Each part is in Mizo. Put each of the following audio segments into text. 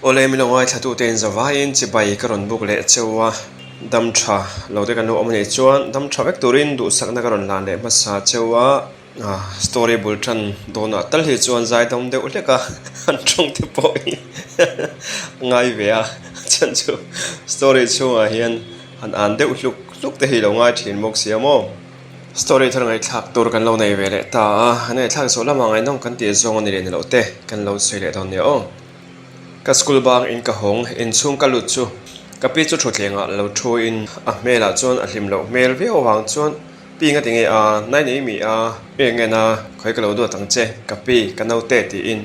Awle min lo ngaithlatute in zavaiin chibai ka rawn buk leh cheu a, dam tha lo te kan lo awm anih chuan dam tha vek turin duhsakna ka rawn lan leh hmasa cheu a, story bul tan dawnah tal hi chuan zai dam deuh hlek a, an tawng te pawh hi a ngai ve a, a chhan chu story chhungah hian han an deuh hluk hluk te hi lo ngai thin bawk sia maw. Story thar ngaihthlak tur kan lo nei ve leh ta a, an ngaihthlak zawh lamah ngaihnawm kan tih zawng a ni leh ni loh te kan lo sawi leh dawn nia aw. Ka school bang in ka hawng, inchhung ka lut chu ka pi chu thutthlengah lo thu in a hmelah chuan a hlim loh hmel viau avang chuan pi nga tinge a nai nei mi a eng en a khawi ka lo duat ang che ka pi ka naute tiin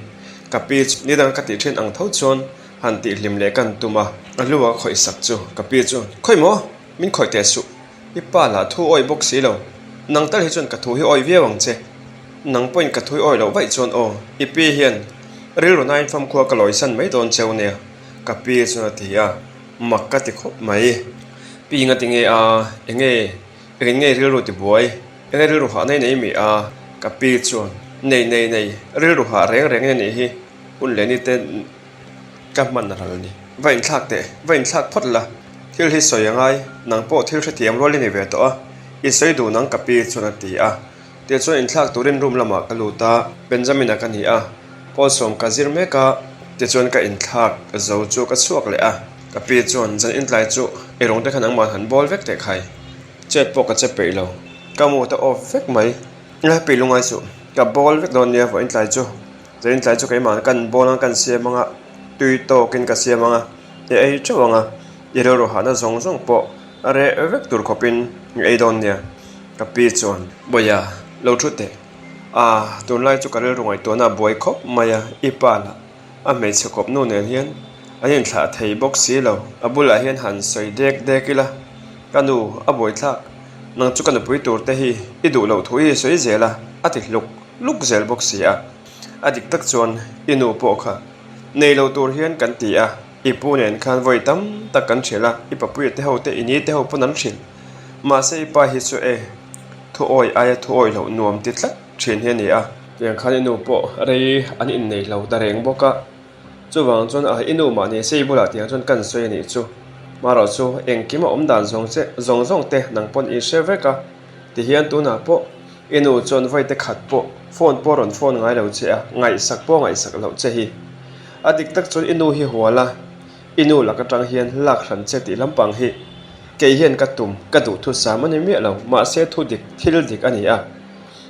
ka pi chu nidang ka tih thin ang tho chuan han tih hlim leh kan tum a, a lu a khawih sak chu ka pi chuan khawi maw min khawih teh suh. I pa lah thu awih bawk si lo. Nang tal hi chuan ka thu hi awih viau ang che. Nang pawhin ka thu hi awih loh vaih chuan aw, i pi hian rilru nain famkhua ka lawisan mai dawn cheu nia, ka pi chuan a ti a, mak ka ti khawp mai. Pi nga ti nge a, enge, engin nge rilru ti buai, enge rilru hah nei nei mi a, ka pi chuan, nei nei nei, rilru hah reng reng in a nih hi, hun leh ni te. Ka hman ral ni. Va inthlak teh, va inthlak phawt la. Thil hi sawi a ngai, nang pawh thil hrethiam rual i ni ve tawh a, i sawi duh nang ka pi chuan a ti a. Tichuan inthlak turin room lamah ka lut a, Benjamin-a ka ni a, Paul sawm ka zir mek a, tichuan ka inthlak zo chu ka chhuak leh a. Ka pi chuan zan intlai chu ei rawng te kha nangmah han bawl vek teh khai. Chet pawh ka che peih lo, ka mood a off vek mai. Ila pi lungai suh, ka bawl vek dawn nia vawiin tlai chu. Zain tlai chu keimah kan bawl anga kan siam anga tui tawkin ka siam anga i ei teuh anga i rilru hahna zawng zawng pawh a reh vek tur khawpin i ei dawn nia ka pi chuan Bawia lo thu teh a tunlai chu ka rilru ngaihtuahna a buai khawp mai a i pa lah a hmeichhe kawp nu nen hian an inthlah thei bawk si lo a bulah hian han sawi dek dek ila ka nu a buaithlak nang chu ka nupui tur te hi i duh loh thu hi sawi zel a a ti hluk hluk zel bawk si a. A dik tak chuan i nu pawh kha nei lo tur hian kan ti a, i pu nen khan vawi tam tak kan hrilh a, i papuia te ho te i ni te ho pawn an hrilh. Mahse i pa hi chu e, thu awi aia thu awi loh nuam ti tlat thin hi a ni a. Tiang khan i nu pawh rei an innei lo ta reng bawk a, chuvang chuan a i nu mahni se i bulah tiang chuan kan sawi a nih chu. Marawh chu engkim a awm dan zawng che zawng zawng te nang pawn i hre vek a, tihian tunah pawh I nu chuan vawi te khat pawh phone pawh rawn phone ngai lo che a, ngaihsak pawh ngaihsak loh che hi. A dik tak chuan i nu hi hual a, i nu lak atang hian lak hran che tih lampang hi kei hian ka tum, ka duh thusam a ni miah lo, mahse thu dik, thil dik a ni a.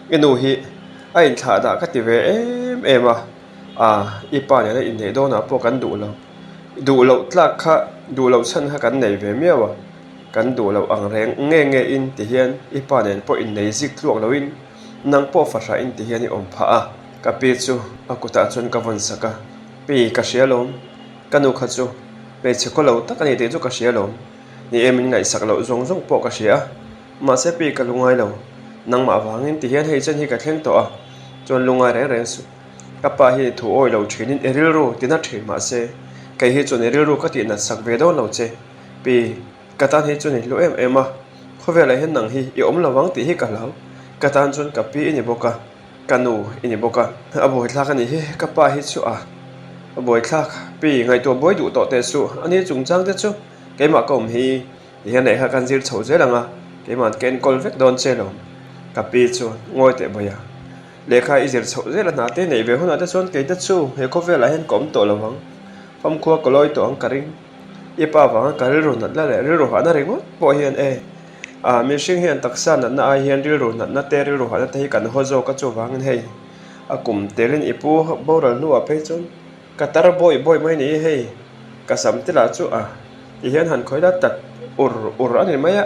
I nu hi a inthlah dah ka ti ve em em a, aa i pa nena inneih dawnah pawh kan duh lo, duh loh tlak kha, duh loh chhan kha kan nei ve miau a. Kan duh loh ang reng nge nge in ti hian i pa nen pawh innei zik tluak loin nang pawh fahrah in ti hian i awm phah a. Ka pi chu a kutah chuan ka vawn sak a, Pi, ka hria lawm. Ka nu kha chu hmeichhe khaw lo tak a ni tih chu ka hria lawm. Ni e, min ngaihsak loh zawng zawng pawh ka hria a. Mahse pi, ka lungai lo. Nangmah vangin ti hian hei chen hi ka thleng tawh a, chuan lungai reng reng suh. Ka pa hi thu awi lo thinin i rilru tina thin mahse kei hi chuan i rilru ka tihnat sak ve dawn lo che. Pi, ka tan hi chuan i hlu em em a, khawvelah hian nang hi i awm lo ang tih hi ka hlau, ka tan chuan ka pi i ni bawk a, ka nu i ni bawk a, a buaithlak a nih hi, ka pa hi chu a a buaithlak, pi ngaihtuah buai duh tawh teh suh, a ni chungchang te chu keimah ka awm hi ti hian lehkha kan zir chho zel ang a, keimah ka enkawl vek dawn che lo, ka pi chuan ngawi teh bawiha, lehkha i zir chhoh zel a hna te neih ve hunah te chuan kei te chu he khawvelah hian ka awm tawh lo ang, famkhua ka lawi tawh ang ka ring. I pa vanga ka rilru natna leh rilru hahna ringawt pawh hian e ah mihring hian taksa natna ai hian rilru natna te rilru hahna te hi kan haw zawk a chuvangin hei a kum telin i pu boral hnuah phei chuan ka tar bawi bawi mai ni hei ka sam te lah chu a ti hian han khawi la tat ur ur a ni mai a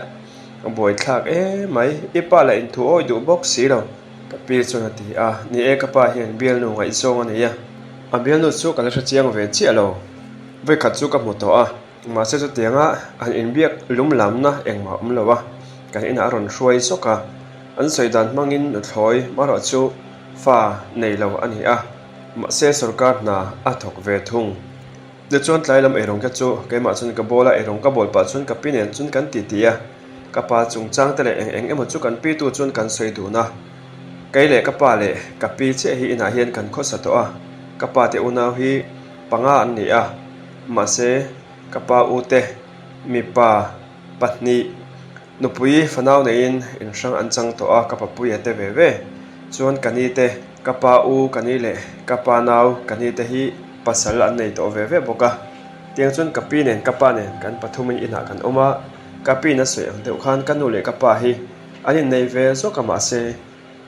a buaithlak emai i pa lah inthu awi duh bawk si lo ka pi chuan a ti a ni e ka pa hian bialnu ngaihzawng a nei a a bialnu chu ka la hrechiang ve chiah lo. Vawikhat chu ka hmu tawh a, mahse chutianga an inbiak lum lamna engmah a awm lo a, kan inah a rawn hruai zawk a, an sawi dan hmangin nuthlawi marawh chu fa nei lo a ni a, mahse sorkar hna a thawk ve thung. Tichuan tlai lam eirawng te chu keimah chuan ka bawl a, eirawng ka bawl pah chuan ka pi nen chuan kan titi a, ka pa chungchang te leh eng eng emaw chu kan pitu chuan kan sawi dun a, kei leh ka pa leh ka pi chiah hi inah hian kan khawsa tawh a, ka pa te unau hi. Panga an ni a. Mahse, ka pa u te mipa pahnih nupui fanau neiin inhrang an chang tawh a, ka papuia te ve ve. Chuan ka ni te, ka pa u ka ni leh ka pa nau ka ni te hi pasal an nei tawh ve ve bawk a. Tiang chuan ka pi nen ka pa nen kan pathumin inah kan awm a, ka piin a sawi ang deuh khan ka nu leh ka pa hi an innei ve zawk a mahse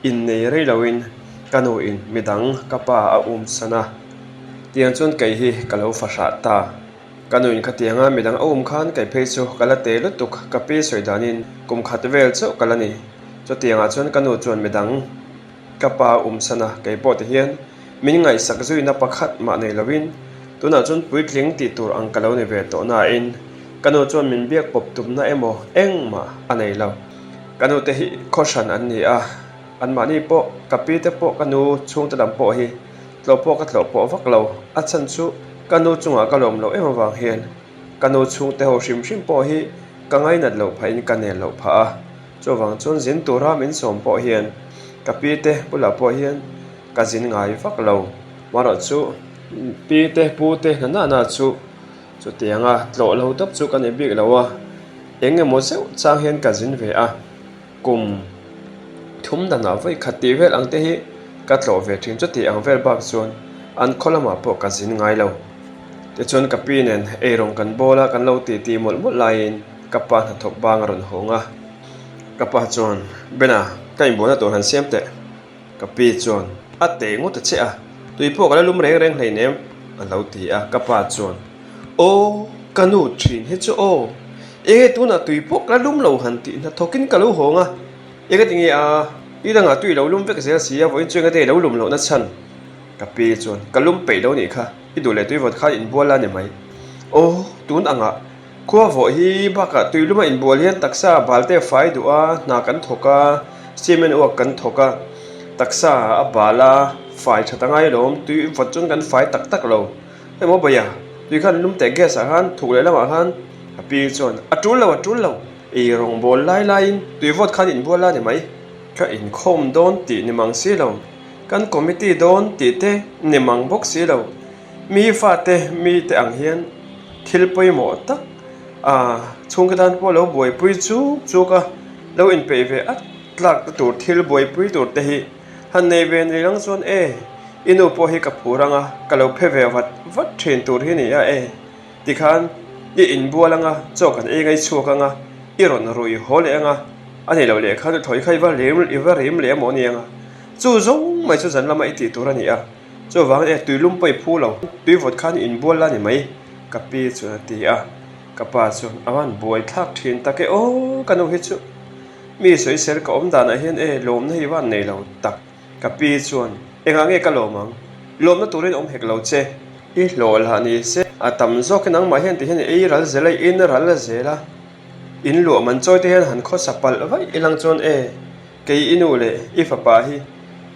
innei rei loin ka nu in midang ka pa a um san a, tiang chuan kei hi ka lo fahrah ta. Ka nu in khatianga midang a um khan kei phei chu ka la te lutuk ka pi sawi danin kum khat vel chauh ka la ni. Chutiangah chuan ka nu chuan midang Ka pa um san a, kei pawh ti hian min ngaihsak zuina pakhat mah nei loin tunah chuan puitling tih tur ang ka lo ni ve tawh nain ka nu chuan min biak pawp tumna emaw engmah a nei lo. Ka nu te hi khaw hran an ni a, anmahni pawh ka pi te pawh ka nu chhungte lam pawh hi tlawh pawh ka tlawh pawh vak lo, a chhan chu ka nu chungah ka lawm loh em avang hian ka nu chhungte ho hrim hrim pawh hi ka ngainat loh phahin ka nel loh phah a. Chuvang chuan zin tura min sawm pawh hian ka pi te bulah pawh hian ka zin ngai vak lo. Marawh chu pi te pu te hna nahna chu chutianga tlawh lo tawp chu ka ni bik lo a, eng emaw zeuh chang hian ka zin ve a, kum thum danah vawi khat tih vel ang te hi ka tlawh ve thin. Chuti ang vel bak chuan an khaw lamah pawh ka zin ngai lo. Tichuan ka pi nen eirawng kan bawl a, kan lo titi mawlh mawlh laiin Ka pa hnathawk bang a rawn hawng a, ka pa chuan, Bena, ka inbualna tur han siam teh. Ka pi chuan, A teh ngawt a che a, tui pawh ka la lum reng reng hleinem, a lo ti a, ka pa chuan, Aw, ka nu thin hi chu aw, enge tunah tui pawh ka la lum lo han tih hnathawkin ka lo hawng a, enge tinge a, i dangah tui lo lum vek zel si a, vawiin chu enge te i lo lum lohna chhan? Ka pi chuan, Ka lum peih lo nih kha, i duh leh tui vawt khan inbual la ni mai. Aw, tun angah Khua vawh hi bakah tuiluma inbual hian taksa bal te a fai duh a, hna kan thawk a, cement uak kan thawk a, taksa a bal a, fai that a ngai alawm, tui vawt chuan kan fai tak tak lo. Emaw bawih a, tui khan lum teh gas ah khan thuk leh lamah khan a pi chuan a tul lo a tul lo, ei rawng bawl lai laiin tui vawt khan inbual la ni mai. Ka inkhawm dawn tih ni mang si lo, kan committee dawn tih te ni mang bawk si lo. Mi fate mite ang hian thil pawimawh tak a chhungte tan pawh lo buaipui chuk chuk a, lo inpeih ve at tlak tur thil buaipui tur te hi han nei ve ni lang chuan e, i nu pawh hi ka phur ang a, ka lo phe ve vat vat thin tur hi ni a e, tikhan i inbual ang a, chaw kan ei ngai chhuak ang a, i rawn rui haw leh ang a, a ni loh leh khan thawi kha i va rim i va rim leh emaw a ni ang a, chu zawng mai chu zan lama i tih tur a ni a. Chuvangin e, tui lum pawh i phu lo, tui vawt khan inbual la ni mai, ka pi chuan a ti a. Ka pa chuan, A van buai thlak thin tak e aw, ka nu hi chu mi sawisel ka awm danah hian e, lawmna hi van nei lo tak. Ka pi chuan, Engah nge ka lawm ang? Lawmna turin awm hek lo che, i hlawh lah ni se, a tam zawk hi nangmah hian ti hian i ei ral zel a, i in ral zel a, in luah man chawi te hian han khawsa palh vaih ilang chuan e, Kei i nu leh i fapa hi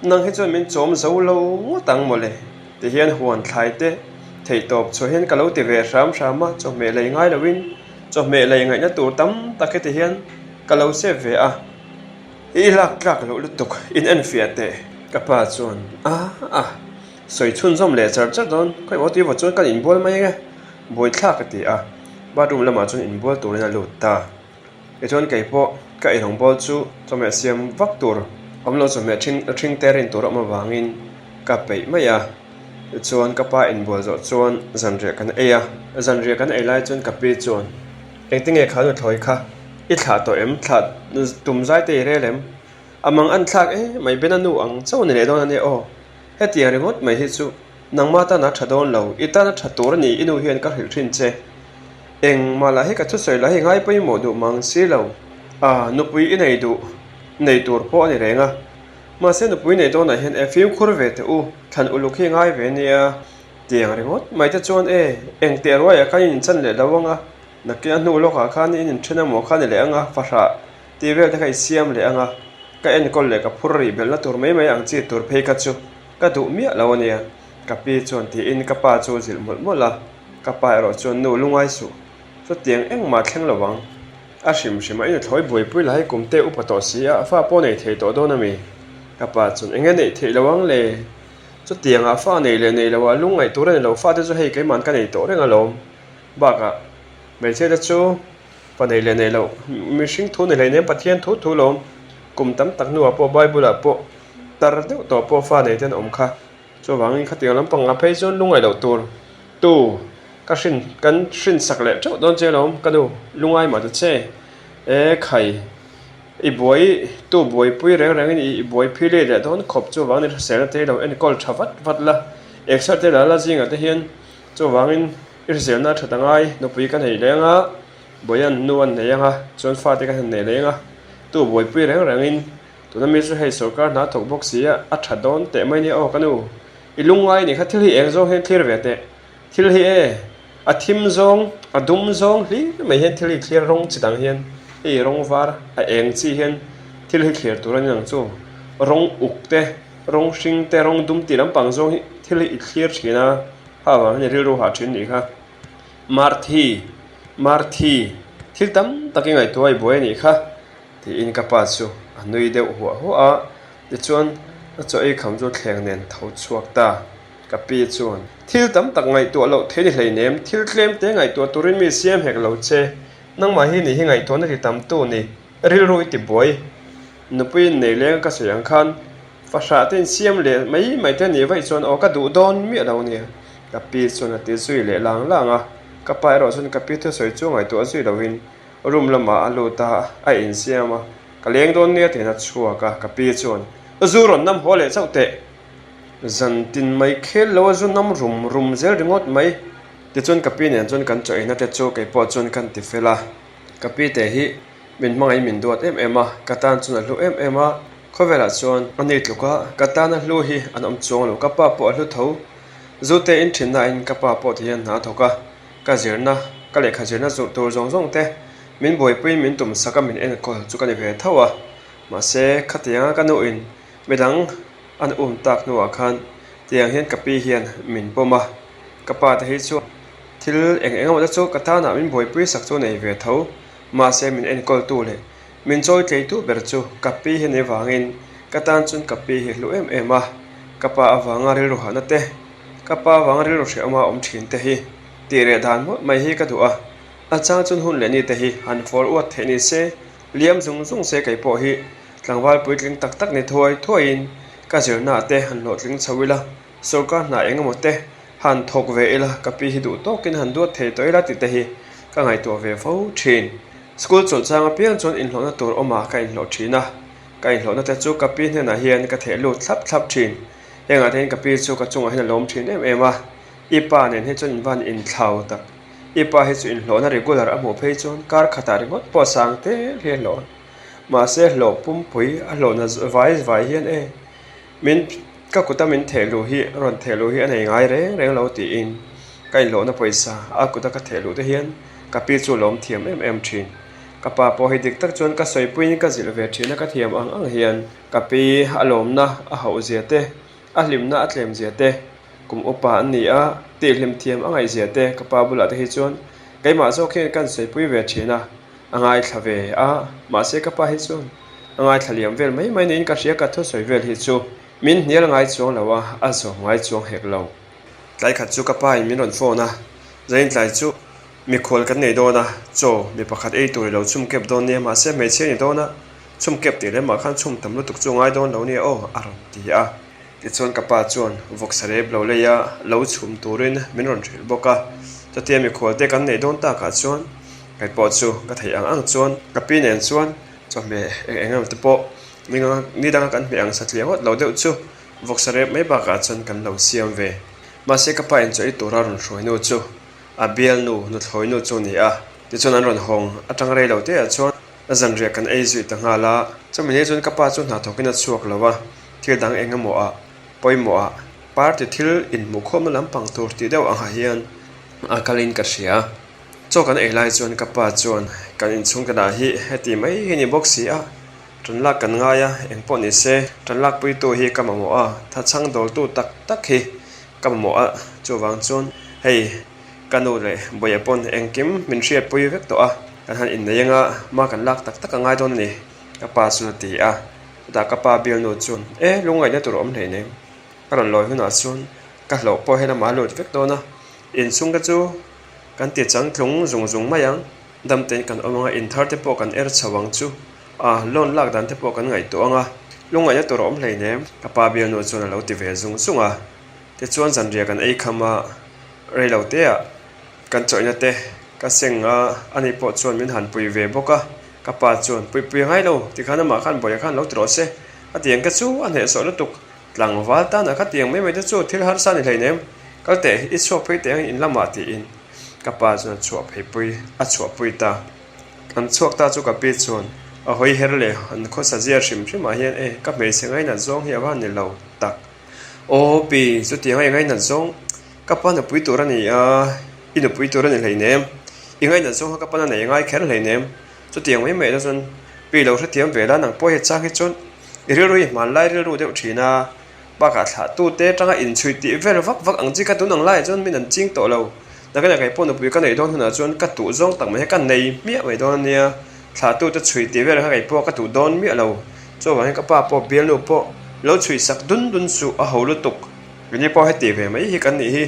nang hi chuan min chawm zo lo ngawt ang mawle ti hian huan thlai te theihtawp chhuah hian ka lo ti ve hram hram a, chawhmeh lei ngai loin chawhmeh lei ngaihna tur tam tak heti hian ka lo sep ve a, i lak tlak loh lutuk in enfiah teh. Ka pa chuan a a sawi chhunzawm leh char char dawn khawi maw tih vawt chuan kan inbual mai ang e buaithlak a ti a, bathroom lamah chuan inbual turin a lut ta. Tichuan kei pawh ka eirawng bawl chu chawhmeh siam vak tur awm lo chawhmeh ṭhing ṭhing te rin tur a awm avangin ka peih mai a. Tichuan ka pa inbual zawh chuan zanriah kan ei a, zanriah kan ei lai chuan ka pi chuan engtinge kha nuthlawi kha i thlah tawh em? Thlah tum zai te i rel em? A mang an thlak e mai Ben a nu ang chauh ni leh dawn a nia aw. Hetiang ringawt mai hi chu nangma tan a ṭha dawn lo, i tan a ṭha tur a ni i nu hian ka hrilh ṭhin che. Engmah lah hi ka thusawi lah hi ngai pawimawh duh mang si lo. A, nupui i nei duh, nei tur pawh a ni reng a. Mahse nupui nei dawnah hian e fimkhur ve teh u, thlan uluk hi ngai ve nia. Tiang ringawt mai te chuan e, eng teh ruaiah khan in inchan leh lo ang a, nakin a hnu lawkah khan in inthen emaw kha ni leh ang a, fahrah tih vel te kha i siam leh ang a, ka enkawl leh ka phur rih belhna tur mai mai ang chi tur phei kha chu ka duh miah lo a nia, ka pi chuan tiin ka pa chu zilh mawlh mawlh a. Ka pa erawh chuan nu lungai suh, chutiang engmah thleng lo ang. A hrim hrim a, i nuthlawi buaipui la hei kum te upa tawh si a, fa pawh nei thei tawh dawn a mi? Ka pa chuan enge neih theih lo ang le? Chutiangah fa nei leh nei lo ah lungngaih tur a ni lo, fate chu hei keiman ka nei tawh reng alawm. Bakah hmeichhia te chu fa nei leh nei loh mihring thu ni hleinem Pathian thu thu lawm kum tam tak hnuah pawh Bible ah pawh tar deuh tawh pawh fa nei te an awm kha. Chuvangin khatiang lampang ah phei chuan lungngaih loh tur tu ka hrin kan hrin sak leh teuh dawn che lawm ka nu lungngai mah ta che e khai i buai tu buaipui reng rengin i buai phi leh leh dawn khawp chuvangin i hriselna te hi lo enkawl tha vat vat la exer te la la zingah te hian chuvangin i hriselna a that angai nupui ka nei leng a buaian nu an nei ang a chuan fate ka han nei leng a tu buaipui reng rengin Tuna mi chu hei sorkar hna thawk bawk si a, a tha dawn teh mai nia aw ka nu. I lungngai nih kha thil hi eng zawng hian thlir ve teh. Thil hi e, a thim zawng, a dum zawng hlir mai hian thil hi thlir rawng chi dang hian hei rawng var a eng chi hian thil hi thlir tur a ni ang chu. Rawng uk te, rawng hring te, rawng dum tih lampang zawng hi thil hi i thlir thin a, kha avang hian i rilru hah thin nih kha. Marthi, Marthi, thil tam tak i ngaihtuah i buai a nih kha. Tiin ka pa chu a nui deuh huah huah a, tichuan a chaw ei kham chu thleng nen tho chhuak ta. Ka pi chuan, Thil tam tak ngaihtuah loh thei ni hleinem, thil tlem te ngaihtuah turin mi siam hek lo che, nangmah hi ni hi ngaihtuahna ti tam tu ni, rilru i ti buai. Nupuiin nei leng ka sawi ang khan fahrah te in siam leh mai mai te nih vaih chuan aw ka duh dawn miah lo nia. Ka pi chuan a ti zui leh lang lang a, ka pa erawh chuan ka pi thusawi chu ngaihtuah zui loin Room lamah a lut a, a insiam a, Ka leng dawn nia tiin a chhuak a, ka pi chuan, Zu rawn nam haw leh chauh teh! Zan tin mai khel lo a zu nam rum rum zel ringawt mai. Tichuan ka pi nen chuan kan chaw eina te chu kei pawh chuan kan ti fel a, ka pi te hi min hmangaih min duat em em a, ka tan chuan a hlu em em a, khawvelah chuan a ni tluk a, ka tana hlu hi an awm chuang lo, ka pa pawh a hlu tho. Zu te in thinna in ka pa pawh ti hian hna a thawk a. Ka zirna, ka lehkha zirna zawrh tur zawng zawng te min buaipui min tum sak a min enkawl chu ka ni ve tho a. Mahse, khatianga ka nuin midang an um tak hnuah khan tiang hian ka pi hian min pawm a. Ka pa te hi chuan thil eng eng emaw te chu ka tanah min buaipui sak chu nei ve tho. Mahse, min enkawltu leh min chawi tleitu ber chu ka pi hi ni vangin ka tan chuan ka pi hi hlu em em a. Ka pa avanga rilru hahna te. Ka pa vang rilru hrehawma awm thin te hi tih reh dan ngawt mai hi ka duh a, a chang chun hun leh ni te hi han fawr uat theih ni se, liam zung zung se kei pawh hi tlangval puitling tak tak ni thuai thuaiin ka zirna te han hlawhtling chho ila, sorkar hna eng emaw te han thawk ve ila ka pi hi duh tawkin han duat thei tawh ila tih te hi ka ngaihtuah ve fo thin. School chawlh chang apiang chuan inhlawhna tur awmah ka inhlawh thin a, ka inhlawhna te chu ka pi hnenah hian ka theh lut thlap thlap thin. Hengah te hian ka pi chu ka chungah hian a lawm thin em em a, i pa nen hi chuan in van inthlau tak. I pa hi chu inhlawhna regular a hmuh phei chuan kar khatah ringawt pawh sang te hi a hlawh a, mahse hlawh pumpui a hlawhna vai vai hian e min ka kuta min theh luh hi rawn theh luh hi a nei ngai reng reng lo tiin ka inhlawhna pawisa a kuta ka theh luh te hian ka pi chu a lawm thiam em em thin. Ka pa pawh hi dik tak chuan ka sawipuiin ka zilh ve thin a ka thiam ang ang hian. Ka pi a lawmna a hauh zia te, a hlimna a tlem zia te, kum upa an ni a, tih hlim thiam a ngaih zia te ka pa bulah te hi chuan keimah zawk hian kan saipui ve thin a, a ngaithla ve a, mahse ka pa hi chuan a ngaithla liam vel mai mai niin ka hria ka thusawi vel hi chu min hnial ngai chuang lo a, a zawm ngai chuang hek lo. Tlai khat chu ka pa in min rawn phone a, zain tlai chu mikhual kan nei dawn a, chaw mi pakhat ei tur i lo chhum kep dawn nia mahse hmeichhia ni dawn a, Chhum kep tih lemah khan chhum tam lutuk chu ngai dawn lo nia aw a rawn ti a. Tichuan ka pa chuan vawksa rep lo lei a, lo chhum turin min rawn hrilh bawk a. Chutia mikhual te kan neih dawn takah chuan kei pawh chu ka theih ang ang chuan ka pi nen chuan chawhmeh eng eng emaw te pawh ni danga kan hmeh ang satliah ngawt lo deuh chu vawksa rep mai bakah chuan kan lo siam ve. Mahse ka pa in chaw ei tura rawn hruai nu chu a bialnu nuthlawi nu chu a ni a. Tichuan an rawn hawng atang rei lo teah chuan A zanriah kan ei zui ta nghal a, chumi ni chuan ka pa chu hna thawkin a chhuak lo a, thil dang eng emaw ah, pawimawh ah, party thil inhmuhkhawmna lampang tur tih deuh angah hian a kalin ka hria. Chaw kan ei lai chuan ka pa chuan kan inchhung ka dah hi heti mai hi ni bawk si a, tan lak kan ngai a, eng pawh ni se tan lakpuitu hi ka mamawh a, thachhang dawltu tak tak hi ka mamawh a, chuvang chuan hei Ka nu leh Bawia pawn engkim min hriatpui vek tawh a, kan han innei anga hma kan lak tak tak a ngai dawn a ni, ka pa chuan a ti a. Chutah ka pa bialnu chuan, E, lungngaihna tur a awm hleinem, ka rawn lawi hunah chuan ka hlauh pawh helamah a lut vek dawn a, inchhung te chu Kan ti changtlung zung zung mai ang. Dam tein kan awm ang a, in thar te pawh kan er chho ang chu. A, loan lak dan te pawh kan ngaihtuah ang a, lungngaihna tur a awm hleinem, ka pa bialnu chuan a lo ti ve zung zung a. Tichuan zanriah kan ei kham a, rei lo teah kan chawihna te ka seng a, ani pawh chuan min han pui ve bawk a. Ka pa chuan, Pui pui a ngai lo, tikhan amah khan bawih khan lo ti rawh se, a ti ang ka chu a hnehsawh lutuk. Tlangval tanah kha tiang mai mai te chu thil harsa a ni hleinem, kal teh, i chhuak phei teh ang in lamah tiin ka pa chuan a chhuah phei pui, a chhuah pui ta. Kan chhuak ta chu ka pi chuan a hawi her leh an khawsa zia hrim hrim ah hian e ka hmeichhe ngainat zawng hi a va ni lo tak. Aw pi, chutiang a i ngainat zawng ka pa nupui tur a ni a, i nupui tur a ni hleinem, i ngainat zawng kha ka pa na nei ngai kher hleinem, chutiang mai mai na chuan pi lo hrethiam ve la nang pawh hi chang hi chuan i rilru hi hmanlai rilru deuh thin a, bakah thlahtute atanga inchhui tih vel vak vak ang chi kha tun ang laiah chuan min an ching tawh lo. Nakinah kei pawh nupui ka neih dawn hunah chuan ka tuh zawng tak mai hi ka nei hmiah mai dawn a nia, thlahtute chhui tih vel kha kei pawh ka tuh dawn miah lo. Chuvangin ka pa pawh bialnu pawh lo chhui sak dun dun suh a ho lutuk. Mini pawh heti ve mai hi kan nih hi,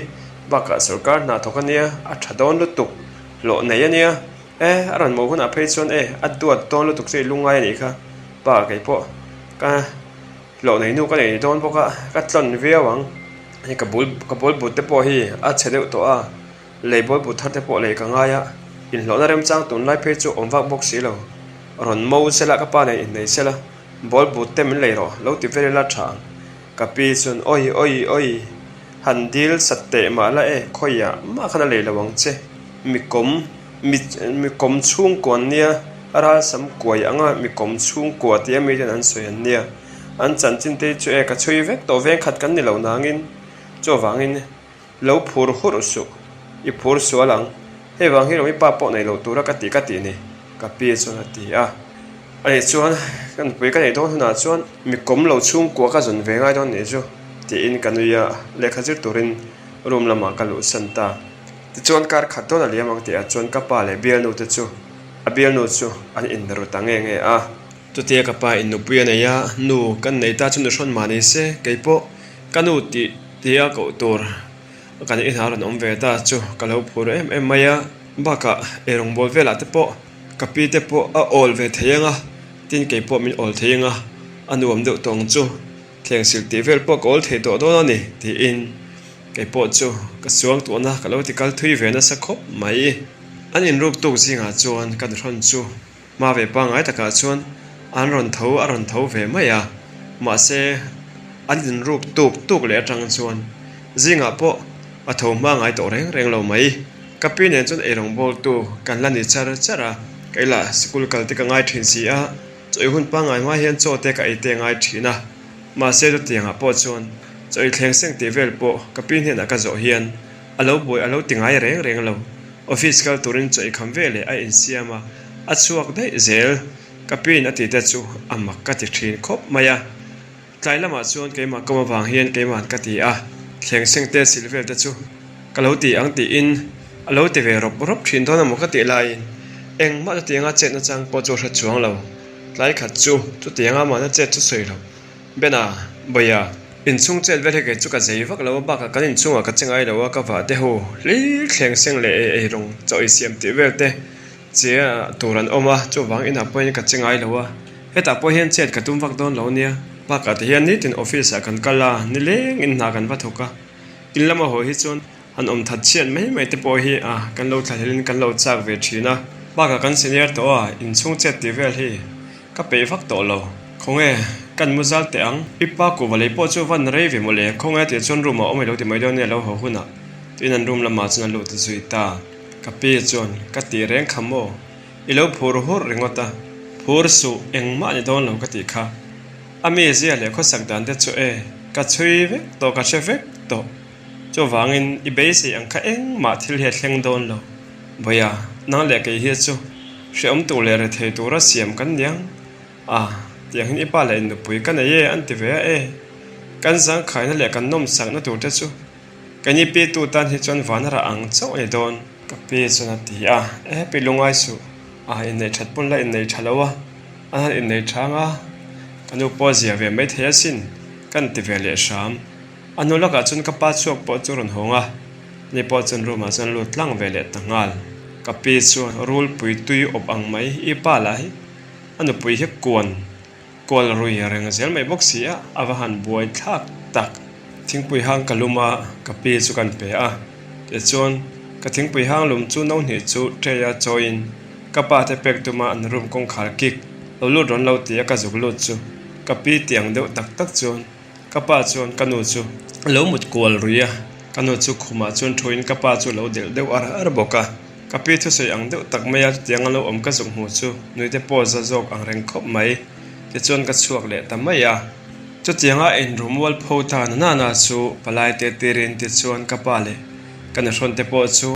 bakah sorkar hna thawk a nia, a tha dawn lutuk, hlawh nei a nia. E, a rawn maw hunah phei chuan e, a duat dawn lutuk chu i lungngai a nih kha, pa kei pawh ka hlawh nei nu ka nei dawn bawk a, ka tlawn viau ang. Hei ka bul ka ball but te pawh hi a chhe deuh tawh a, lei ball but thar te pawh lei ka ngai a, inhlawhna remchang tunlai phei chu awm vak bawk si lo. Rawn mo sela ka pa nen innei sela, ball but te min lei rawh, lo ti vel ila tha ang. Ka pi chuan awi awi awi, han dil sat teh mah la e, khawiah mah khan a lei lo ang che, mi kawm mi mi kawm chhungkua an nia, ralsam kuai anga mi kawm chhungkua tih a mi ten an sawi an nia, an chanchin te hi chu e ka chhui vek tawh veng khat kan ni lo nangin chuvangin lo phur hurh suh, i phur sual ang, hei vang hi Romi pa pawh nei lo tura ka tih ka tih ni ka pi chuan a ti a, ani chuan ka nupui ka neih dawn hunah chuan mi kawm lo chhungkua ka zawn ve ngai dawn nih chu tiin ka nui a, lehkha zir turin room lamah ka luhsan ta. Tichuan kar khat dawn a liam ang tihah chuan ka pa leh bialnu te chu a bialnu chu an inru ta nge nge a. Chutia ka pa in nupui a nei a, nu kan nei ta chu nuhrawn mah ni se, kei pawh ka nu tih tia koh tur kan inah rawn awm ve ta chu ka lo phur em em mai a. Bakah eirawngbawl velah te pawh ka pi te pawh a awl ve thei ang a, tin kei pawh min awl thei ang a, a nuam deuh tawh ang chu. Thleng sil tih vel pawh ka awl thei tawh dawn a ni tiin kei pawh chu ka suang tuahna ka lo ti kal thui ve nasa khawp mai. An inruk tuk zingah chuan ka nuhrawn chu hma ve pangngai takah chuan an rawn tho a rawn tho ve mai a, mahse an inruk tuk tuk leh atang chuan zingah pawh a tho hma ngai tawh reng reng lo mai. Ka pi nen chuan eirawng bawltu kan la ni char char a, kei lah sikul kal te ka ngai thin si a. Chawi hun pangngai hma hian chaw te ka ei te ngai thin a, mahse chutiangah pawh chuan chawi thleng seng tih vel pawh ka pi hnenah ka zawh hian a lo buai a lo ti ngai reng reng lo. Office kal turin chawi kham ve leh a insiam a, a chhuak daih zel. Ka piin a tih te chu a mak ka ti thin khawp mai a. Tlai lamah chuan keimah kawm avang hian keima'n ka ti a, thleng seng te sil vel te chu ka lo ti ang tiin a lo ti ve rawp rawp thin dawn emaw ka tih laiin engmah chutianga chet nachang pawh chu a hre chuang lo. Tlai khat chu chutianga mahna chet chu sawi lo. Bena, Bawia, inchhung chet vel hi kei chu ka zei vak lo a, bakah kan inchhungah ka che ngai lo a, ka vah te ho hlir thleng seng leh ei ei rawng chaw ei siam tih vel te Che tur an awm a, chuvang inah pawhin ka che ngai lo a, hetah pawh hian chet ka tum vak dawn lo nia. Bakah te hian nitin office ah kan kal a, nileng in hna kan va thawk a, in lama haw hi chuan han awm that chhiat mai mai te pawh hi a kan lo thlahlel in kan lo chak ve thin a. Bakah kan senior tawh a, inchhung chet tih vel hi ka peih vak tawh lo. Khawnge, kan mu zal teh ang, i pa kuhva lei pawh chu van rei ve mawle, khawnge tih chuan room ah awm i lo ti mai dawn nia lo haw hunah, tiin an room lamah chuan a lut zui ta. Ka pi chuan ka tih reng kha maw? I lo phur hurh ringawt a, phur suh engmah ni dawn lo ka tih kha. A mi zia leh khawsak dan te chu e, ka chhui vek tawh ka hre vek tawh. Chuvangin i beisei ang kha engmah thil hi a thleng dawn lo. Bawia, nang leh kei hi chu hreawm tur leh rethei tura siam kan niang a, tiang hian i pa leh nupui ka nei e an ti ve a e. Kan zangkhaina leh kan nawmsakna tur te chu Ka ni pi tu tan hi chuan van a rah ang chauh a ni dawn. Ka pi chuan a ti a, E pi lungai suh, a innei that pawn la innei tha lo a, an han innei tha ang a, ka nu pawh a zia ve mai thei asin, ka han ti ve leh hram. A hnu lakah chuan ka pa chhuak pawh chu a rawn hawng a. Ani pawh chuan room ah chuan a lut tlang ve leh ta nghal. Ka pi chuan rulpui tui awp ang mai i pa lah hi a nupui hi kuan kual rui reng zel mai bawk si a, a va han buai thlak tak. Thingpui hang ka lum a, ka pi chu kan pe a. Tichuan ka thingpui hang lum chu no hnih chu tray a chawiin ka pa te pek tuma an room kawngkhar kik lo lut rawn lo ti a ka zuk lut chu ka pi tiang deuh tak tak chuan Ka pa chuan ka nu chu a lo mut kual rui a, ka nu chu khumah chuan thuin ka pa chu a lo delh deuh ar ar bawk a. Ka pi thusawi ang deuh tak mai a chutiang a lo awm ka zuk hmu chu nuite pawh za zawk ang reng khawp mai. Tichuan ka chhuak leh ta mai a. Chutianga inru mual pho ta na nana chu palai te tirin tichuan ka pa leh ka nuhrawn te pawh chu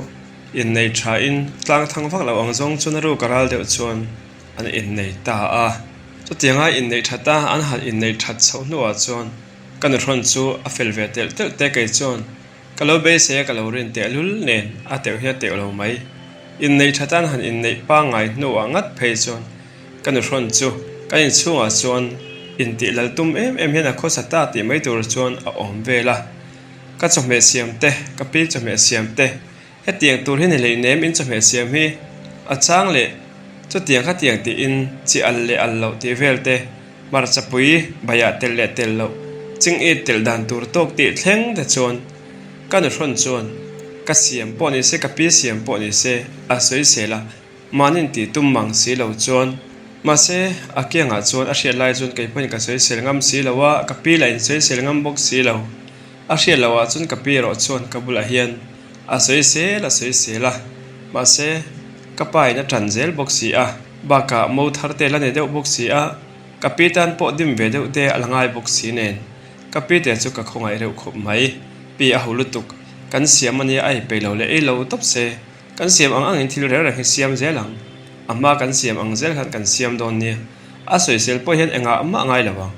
innei thain tlang thang vak lo ang zawng chuan a ruk a ral deuh chuan an innei ta a. Chutianga inneih that a, an han inneih that chhoh hnuah chuan ka nuhrawn chu a fel ve telh telh te kei chuan ka lo beisei a ka lo rin tehlul nen a teuh hi a teuh lo mai. Inneih that a an han inneih pangngai hnuah ngat phei chuan ka nuhrawn chu kan inchhungah chuan intih lal tum em em hian a khawsa ta tih mai tur chuan a awm vel a. Ka chawhmeh siam te, ka pi chawhmeh siam te, Hetiang tur hi ni hleinem in chawhmeh siam hi a chang leh chutiang khatiang tiin chi al leh al loh tih vel te, hmarchapui baiah telh leh telh loh, ching it telh dan tur tawk tih thleng te chuan ka nuhrawn chuan ka siam pawh ni se ka pi siam pawh ni se a sawi sel a, mahni tih tum mang si lo chuan mahse a kiangah chuan a hriat lai chuan kei pawhin ka sawi sel ngam si lo a, ka pi lah in sawi sel ngam bawk si lo. A hriat loh ah chuan ka pi erawh chuan ka bulah hian a sawi sel a sawi sel a, mahse ka pa in a tan zel bawk si a, bakah mo thar te la nei deuh bawk si a, ka pi tan pawh dim ve deuh te a la ngai bawk si nen ka pi te chu ka khawngaih reuh khawp mai. Pi a ho lutuk, kan siam ania a ei peih lo leh ei lo tawp se, kan siam ang angin thil reng reng hi siam zel ang, a hma kan siam ang zel khan kan siam dawn nia, a sawisel pawh hian engah mah ngai lo ang.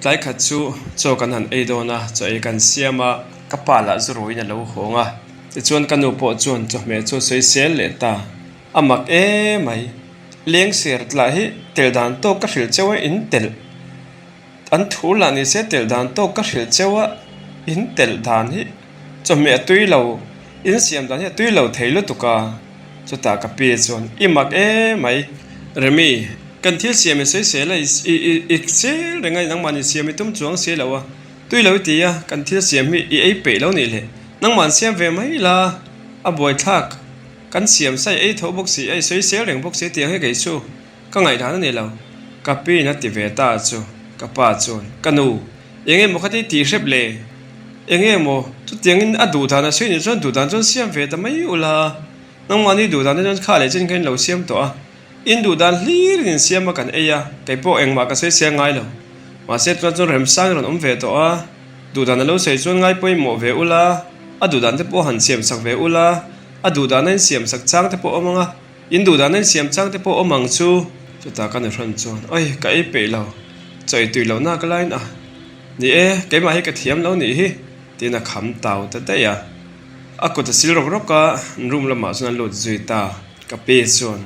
Tlai khat chu chaw kan han ei dawn a, chaw ei kan siam a, ka pa lah zu ruiin a lo hawng a, tichuan ka nu pawh chuan chawhmeh chu a sawi sel leh ta, a mak emai, leng ser tlah hi tel dan tawk ka hrilh cheu a in telh, an thu lah ni se tel dan tawk ka hrilh cheu a in telh dan hi chawhmeh a tui lo, in siam dan hi a tui lo thei lutuk a. Chutah ka pi chuan, I mak emai. Remi, kan thil siam i sawi sel a, i i sel reng a, nangmah ni siam i tum chuang si lo a, tui lo i ti a, kan thil siam hi i ei peih lo nih le, nangmah an siam ve mai la, a buaithlak, kan siam sa i ei tho bawk si a, i sawi sel reng bawk si tiang hi kei chu ka ngaihdan a ni lo. Ka piin a ti ve ta chu, ka pa chuan, Ka nu, eng emaw kha ti tih hrep le? Eng emaw, chutiangin a duh dan a sawi nih chuan duh dan chuan siam ve ta mai ula, nangmahni duh dan te chuan kha leh chin kha in lo siam tawh a, in duh dan hlir in insiam a kan ei a, kei pawh engmah ka sawi siam ngai lo. Mahse tunah chuan remsang in rawn awm ve tawh a, duh dan a lo sawi chuan ngai pawimawh ve ula, a duh dan te pawh han siam sak ve ula, a duh dan a in siam sak chang te pawh awm ang a, in duh dan a in siam chang te pawh awm ang chu. Chutah ka nuhrawn chuan, Oi, ka ei peih lo, chaw ei tui lohna ka lain a. Ni e, keimah hi ka thiam lo nih hi, tiin a kham tau ta daih a. A kut a sil rawk rawk a, room lamah chuan a lut zui ta. Ka pi chuan,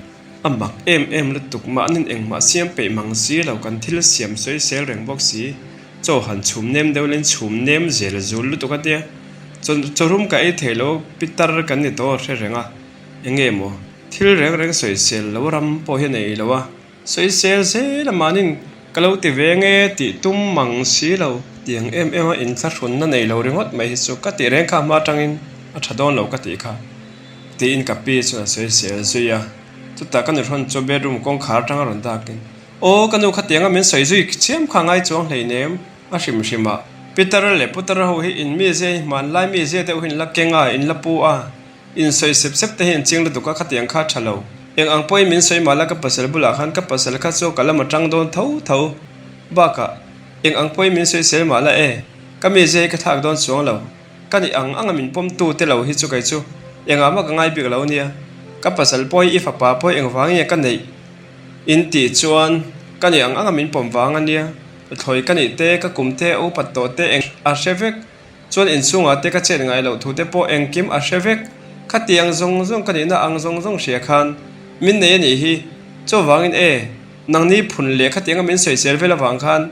A mak em em lutuk, mahnin engmah siam peih mang si lo, kan thil siam sawi sel reng bawk si. Chaw han chhum nem deuh leh in chhum nem zel zul lutuk a tia. Chaw chaw rum ka ei thei lo, pitar kan ni tawh a hre reng a. Enge maw, thil reng reng sawi sel lo ram pawh hian a ei lo a. Sawisel zel a mahnin ka lo ti ve nge tih tum mang si lo. Tiang em em a inthlahrunna nei lo ringawt mai hi chu ka tih reng kha hma atangin a tha dawn lo ka tih kha tiin ka pi chuan a sawisel zui a. Chutah ka nuhrawn chu bedroom kawngkhar atanga rawn dakin, Aw ka nu khatianga min sawi zui chiam kha ngai chuang hleinem a hrim hrim a. Pitar leh putar ho hi in mizia hi hmanlai mizia deuh hi in la keng a, in la pu a. Insawi sep sep te hi an chiang lutuk a, khatiang kha a tha lo. Eng ang pawhin min sawi mah la ka pasal bulah khan ka pasal kha chu ka lam a tang dawn tho tho. Bakah, eng ang pawhin min sawi sel mah la e, ka mizia hi ka thlak dawn chuang lo. Ka nih ang anga min pawm tu te lo hi chu kei chu engah mah ka ngai bik lo nia. Ka pasal pawh hi i fapa pawh hi engvang nge ka neih in tih chuan ka nih ang anga min pawm vang a nia. Thlawi ka nih te, ka kum te, a upat tawh te eng a hre vek. Chuan inchhungah te ka chet ngai loh thu te pawh engkim a hre vek. Khatiang zawng zawng ka nihna ang zawng zawng hria khan min nei a nih hi. Chuvangin e, nangni phun leh khatianga min sawisel vel avang khan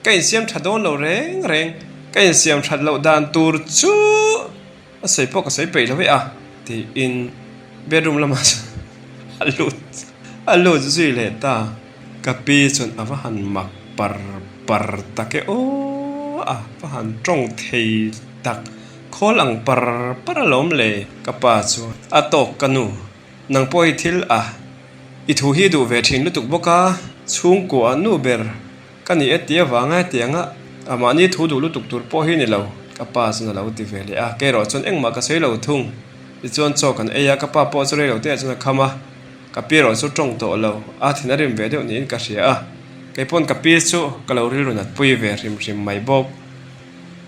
ka insiam tha dawn lo reng reng, ka insiam that loh dan tur chu. A sawi pawh ka sawi peih lo e a tiin bedroom lamah chuan a lut a lut zui leh ta. Ka pi chuan a va han mak par par tak e aw a va han tawng thei tak khawl ang par par alawm le ka pa chuan a tawk ka nu nang pawh hi thil a i thu hi duh ve thin lutuk bawk a chhungkua nu ber Ka ni e ti avanga hetiang a, a mahni thu duh lutuk tur pawh hi ni lo, ka pa chuan a lo ti ve leh a, kei erawh chuan engmah ka sawi lo thung. Tichuan chaw kan ei a, ka pa pawh chu rei lo te ah chuan a kham a, ka pi erawh chu tawng tawh lo, a thin a rim ve deuh niin ka hria a, kei pawn ka pi chu ka lo rilru nat pui ve hrim hrim mai bawk.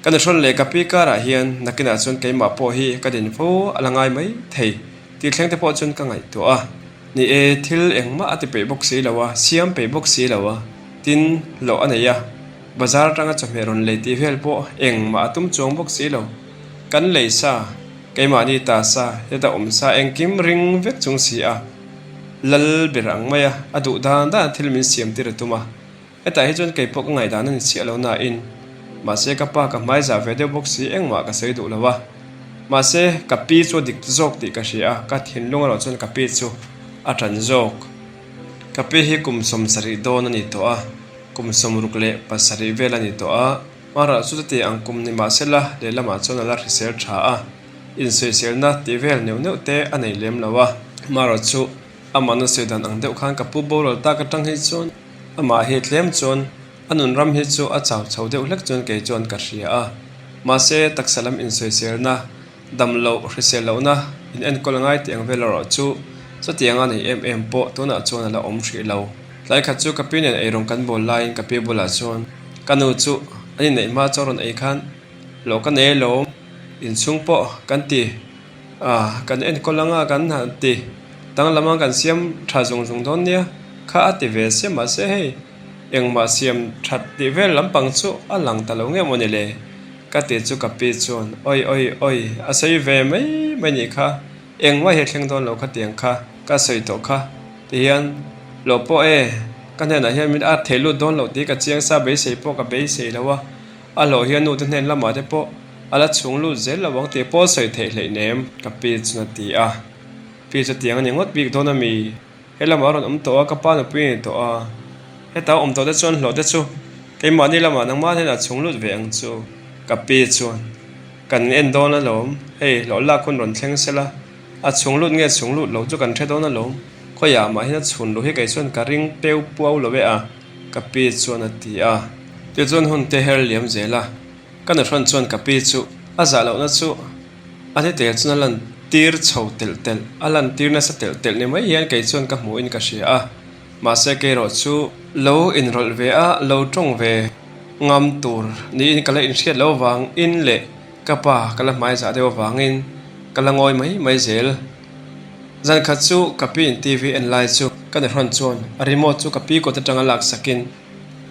Ka nuhrawn leh ka pi karah hian nakinah chuan keimah pawh hi ka din fo a la ngai mai thei tih thleng te pawh chuan ka ngaihtuah a. Ni e, thil engmah a ti peih bawk si lo a, siam peih bawk si lo a, tin hlawh a nei a, bazar atanga chawhmeh rawn lei tih vel pawh engmah a tum chuang bawk si lo. Kan lei sa, keimahni ta sa, heta awm sa engkim ring vek chung si a, lal ber ang mai a, a duh dan dan a thil min siam tir a tum a. Hetah hi chuan kei pawh ka ngaihdan a ni chiah lo nain, mahse ka pa ka hmai zah ve deuh bawk si engmah ka sawi duh lo a. Mahse ka pi chu a dik zawk tih ka hria a, ka thinlung erawh chuan ka pi chu a ṭan zawk. Ka pi hi kum 70 dawn a ni tawh a, kum 67 vel a ni tawh a, hmarah chu chuti ang kum ni mahsela lehlamah chuan a la hrisel ṭha a, insawiselna tih vel neuh neuh te a nei lem lo a. Hmarah chu amah na sawi dan ang deuh khan ka pu boral tak aṭang hi chuan Amah hi tlem chuan a nun ram hi chu a chau chho deuh hlek chuan kei chuan ka hria a. Mahse, taksa lam insawiselna, dam loh, hrisel lohna, in enkawl ngai tih ang vel erawh chu chutianga nei em em pawh tunah chuan a la awm hrih lo. Tlai khat chu ka pi nen eirawng kan bawl laiin ka pi bulah chuan ka nu chu an inneih hma chaw rawn ei khan hlawh ka nei alawm, inchhung pawh kan ti. A, kan enkawl anga kan han ti. Danglam a kan siam tha zung zung dawn nia, kha a ti ve sia mahse hei engmah siam that tih vel lampang chu a lang ta lo nge maw ni le? Ka ti chu ka pi chuan awi awi awi a sawi ve mai mai nih kha, engmah hi a thleng dawn lo kha tiang kha ka sawi tawh kha ti hian lo pawh e ka hnenah hian min at thei lut dawn loh tih ka chiang sa beisei pawh ka beisei lo a. A hlawh hian nute hnen lamah te pawh a la chhung lut zel lo ang tih pawh sawi theih hleih nem, ka pi chuan a ti a. Pi chu tiang a ni ngawt bik dawn a mi? He lamah a rawn awm tawh a, ka pa nupui a ni tawh a. Heta awm tawh te chuan hlawh te chu keimahni lamah nangmah hnenah chhung lut ve ang chu, ka pi chuan kan en dawn alawm. Hei hlawh lak hun rawn thleng sela, a chhung lut nge chhung lut lo chu kan hre dawn alawm. Khawiah mah hian a chhun luh hi kei chuan ka ring peu puau lo e a. Ka pi chuan a ti a. Tichuan hun te her liam zel a, ka nuhrawn chuan ka pi chu a zah lohna chu a ni tel chuan a lan tir chho telh telh, a lan tir nasa telh telh ni mai hian kei chuan ka hmuhin ka hria a. Mahse keirawh chu lo inrawlh ve a, lo tawng ve ngam tur niin ka la inhriat loh avangin leh ka pa ka la hmai zah deuh avangin ka la ngawi mai mai zel. Zan khat chu ka pi in TV en lai chu ka nuhrawn chuan a remote chu ka pi kawt atanga lak sakin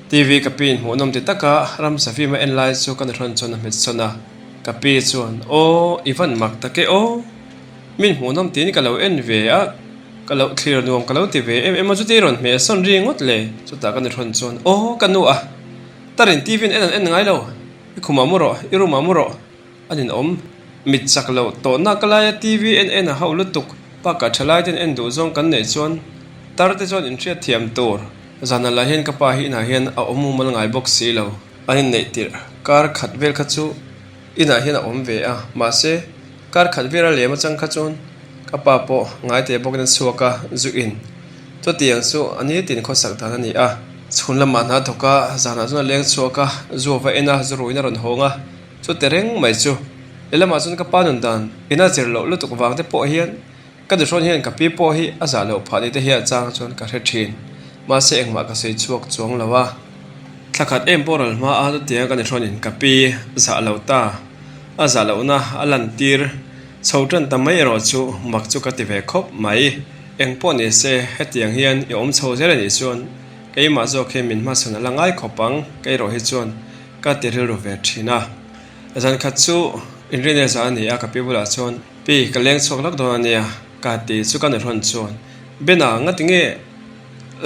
TV ka pi in hmuhnawm ti taka ramsa film a en lai chu ka nuhrawn chuan a hmet sawn a, ka pi chuan aw i van mak tak e aw min hmuhnawm tiin ka lo en ve a ka lo thlir nuam ka lo ti ve em em a chuti rawn hmeh sawn ri ngawt le chutah ka nuhrawn chuan aw ka nu a tarin TV in en an en ngai lo i khumah mu rawh i room ah mu rawh. A ninawm. Mit chak loh tawhna ka laia TV en en a hauh lutuk. Bakah thalai ten en duh zawng kan neih chuan tar te chuan inhriat thiam tur. Zana lah hian ka pa hi inah hian a awm mumal ngai bawk si lo. An inneih tirh kar khat vel kha chu inah hian a awm ve a, mahse kar khat vel a lem atang kha chuan ka pa pawh ngaite bawkin a chhuak a, zu in. Chutiang chu a nitin khawsak dan a ni a. Chhun lamah hna thawk a, zanah chuan a leng chhuak a, zu a va en a, zu ruiin a rawn hawng a. Chu te reng mai chu lehlamah chuan ka pa nun dan ina zir loh lutuk vang te pawh hian ka duhrawn hian ka pi pawh hi a zah loh phah ni te hian chang chuan ka hre thin. Mahse engmah ka sawi chhuak chuang lo a. Thla khat em pawh ral hma a chutiang ka nihrawn in ka pi zah lo ta. A zah lohna a lan tir chho tan ta mai erawh chu mak chu ka ti ve khawp mai. Eng pawh ni se hetiang hian i awm chho zel a nih chuan keimah zawk hi min hmasawn a la ngai khawp ang ka erawh hi chuan Ka ti rilru ve thin a. Zan khat chu inrineh zan a ni a, ka pi bulah chuan, Pi, ka leng chhuak lak dawn a nia, ka ti chu ka nuhrawn chuan, Bena, ngati nge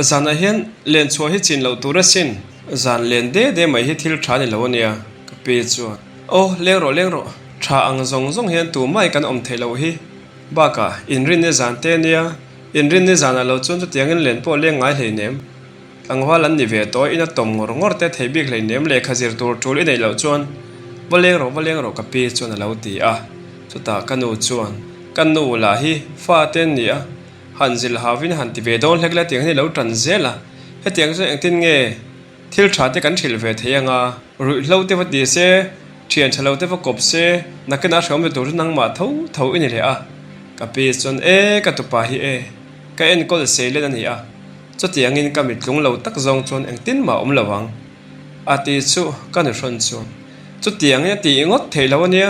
zanah hian len chhuah hi chin loh tur asin, zan len de de mai hi thil tha ni lo a nia, ka pi chuan, Aw, leng rawh, leng rawh. Tha ang zawng zawng hian tumah i kan awm theih loh hi. Bakah, inrinni zan te nia, inrinni zanah lo chuan chutiangin len pawh leng ngai hleinem. Tlangval an ni ve tawh a, ina tawm ngawr ngawr te thei bik hleinem lehkha zir tur tul i neih loh chuan va leng rawh va leng rawh ka pi chuan a lo ti a. Chutah ka nu chuan, Ka nu lah hi fa te an ni a, han zilh hauin han ti ve dawn hlek la tiang hian i lo tan zel a, hetiang chuan engtin nge thil tha te kan hrilh ve thei anga, ruihhlo te va ti se, thian tha lo te va kawp se, nakinah hreawm ve tur chu nangmah tho tho i ni leh a. Ka pi chuan, E ka tupa hi e, ka enkawl seilen a ni a, chutiangin ka mittlung lo tak zawng chuan engtin mah awm lo ang a ti chu ka nuhrawn chuan, Chutiangin a ti ngawt theih lo a nia.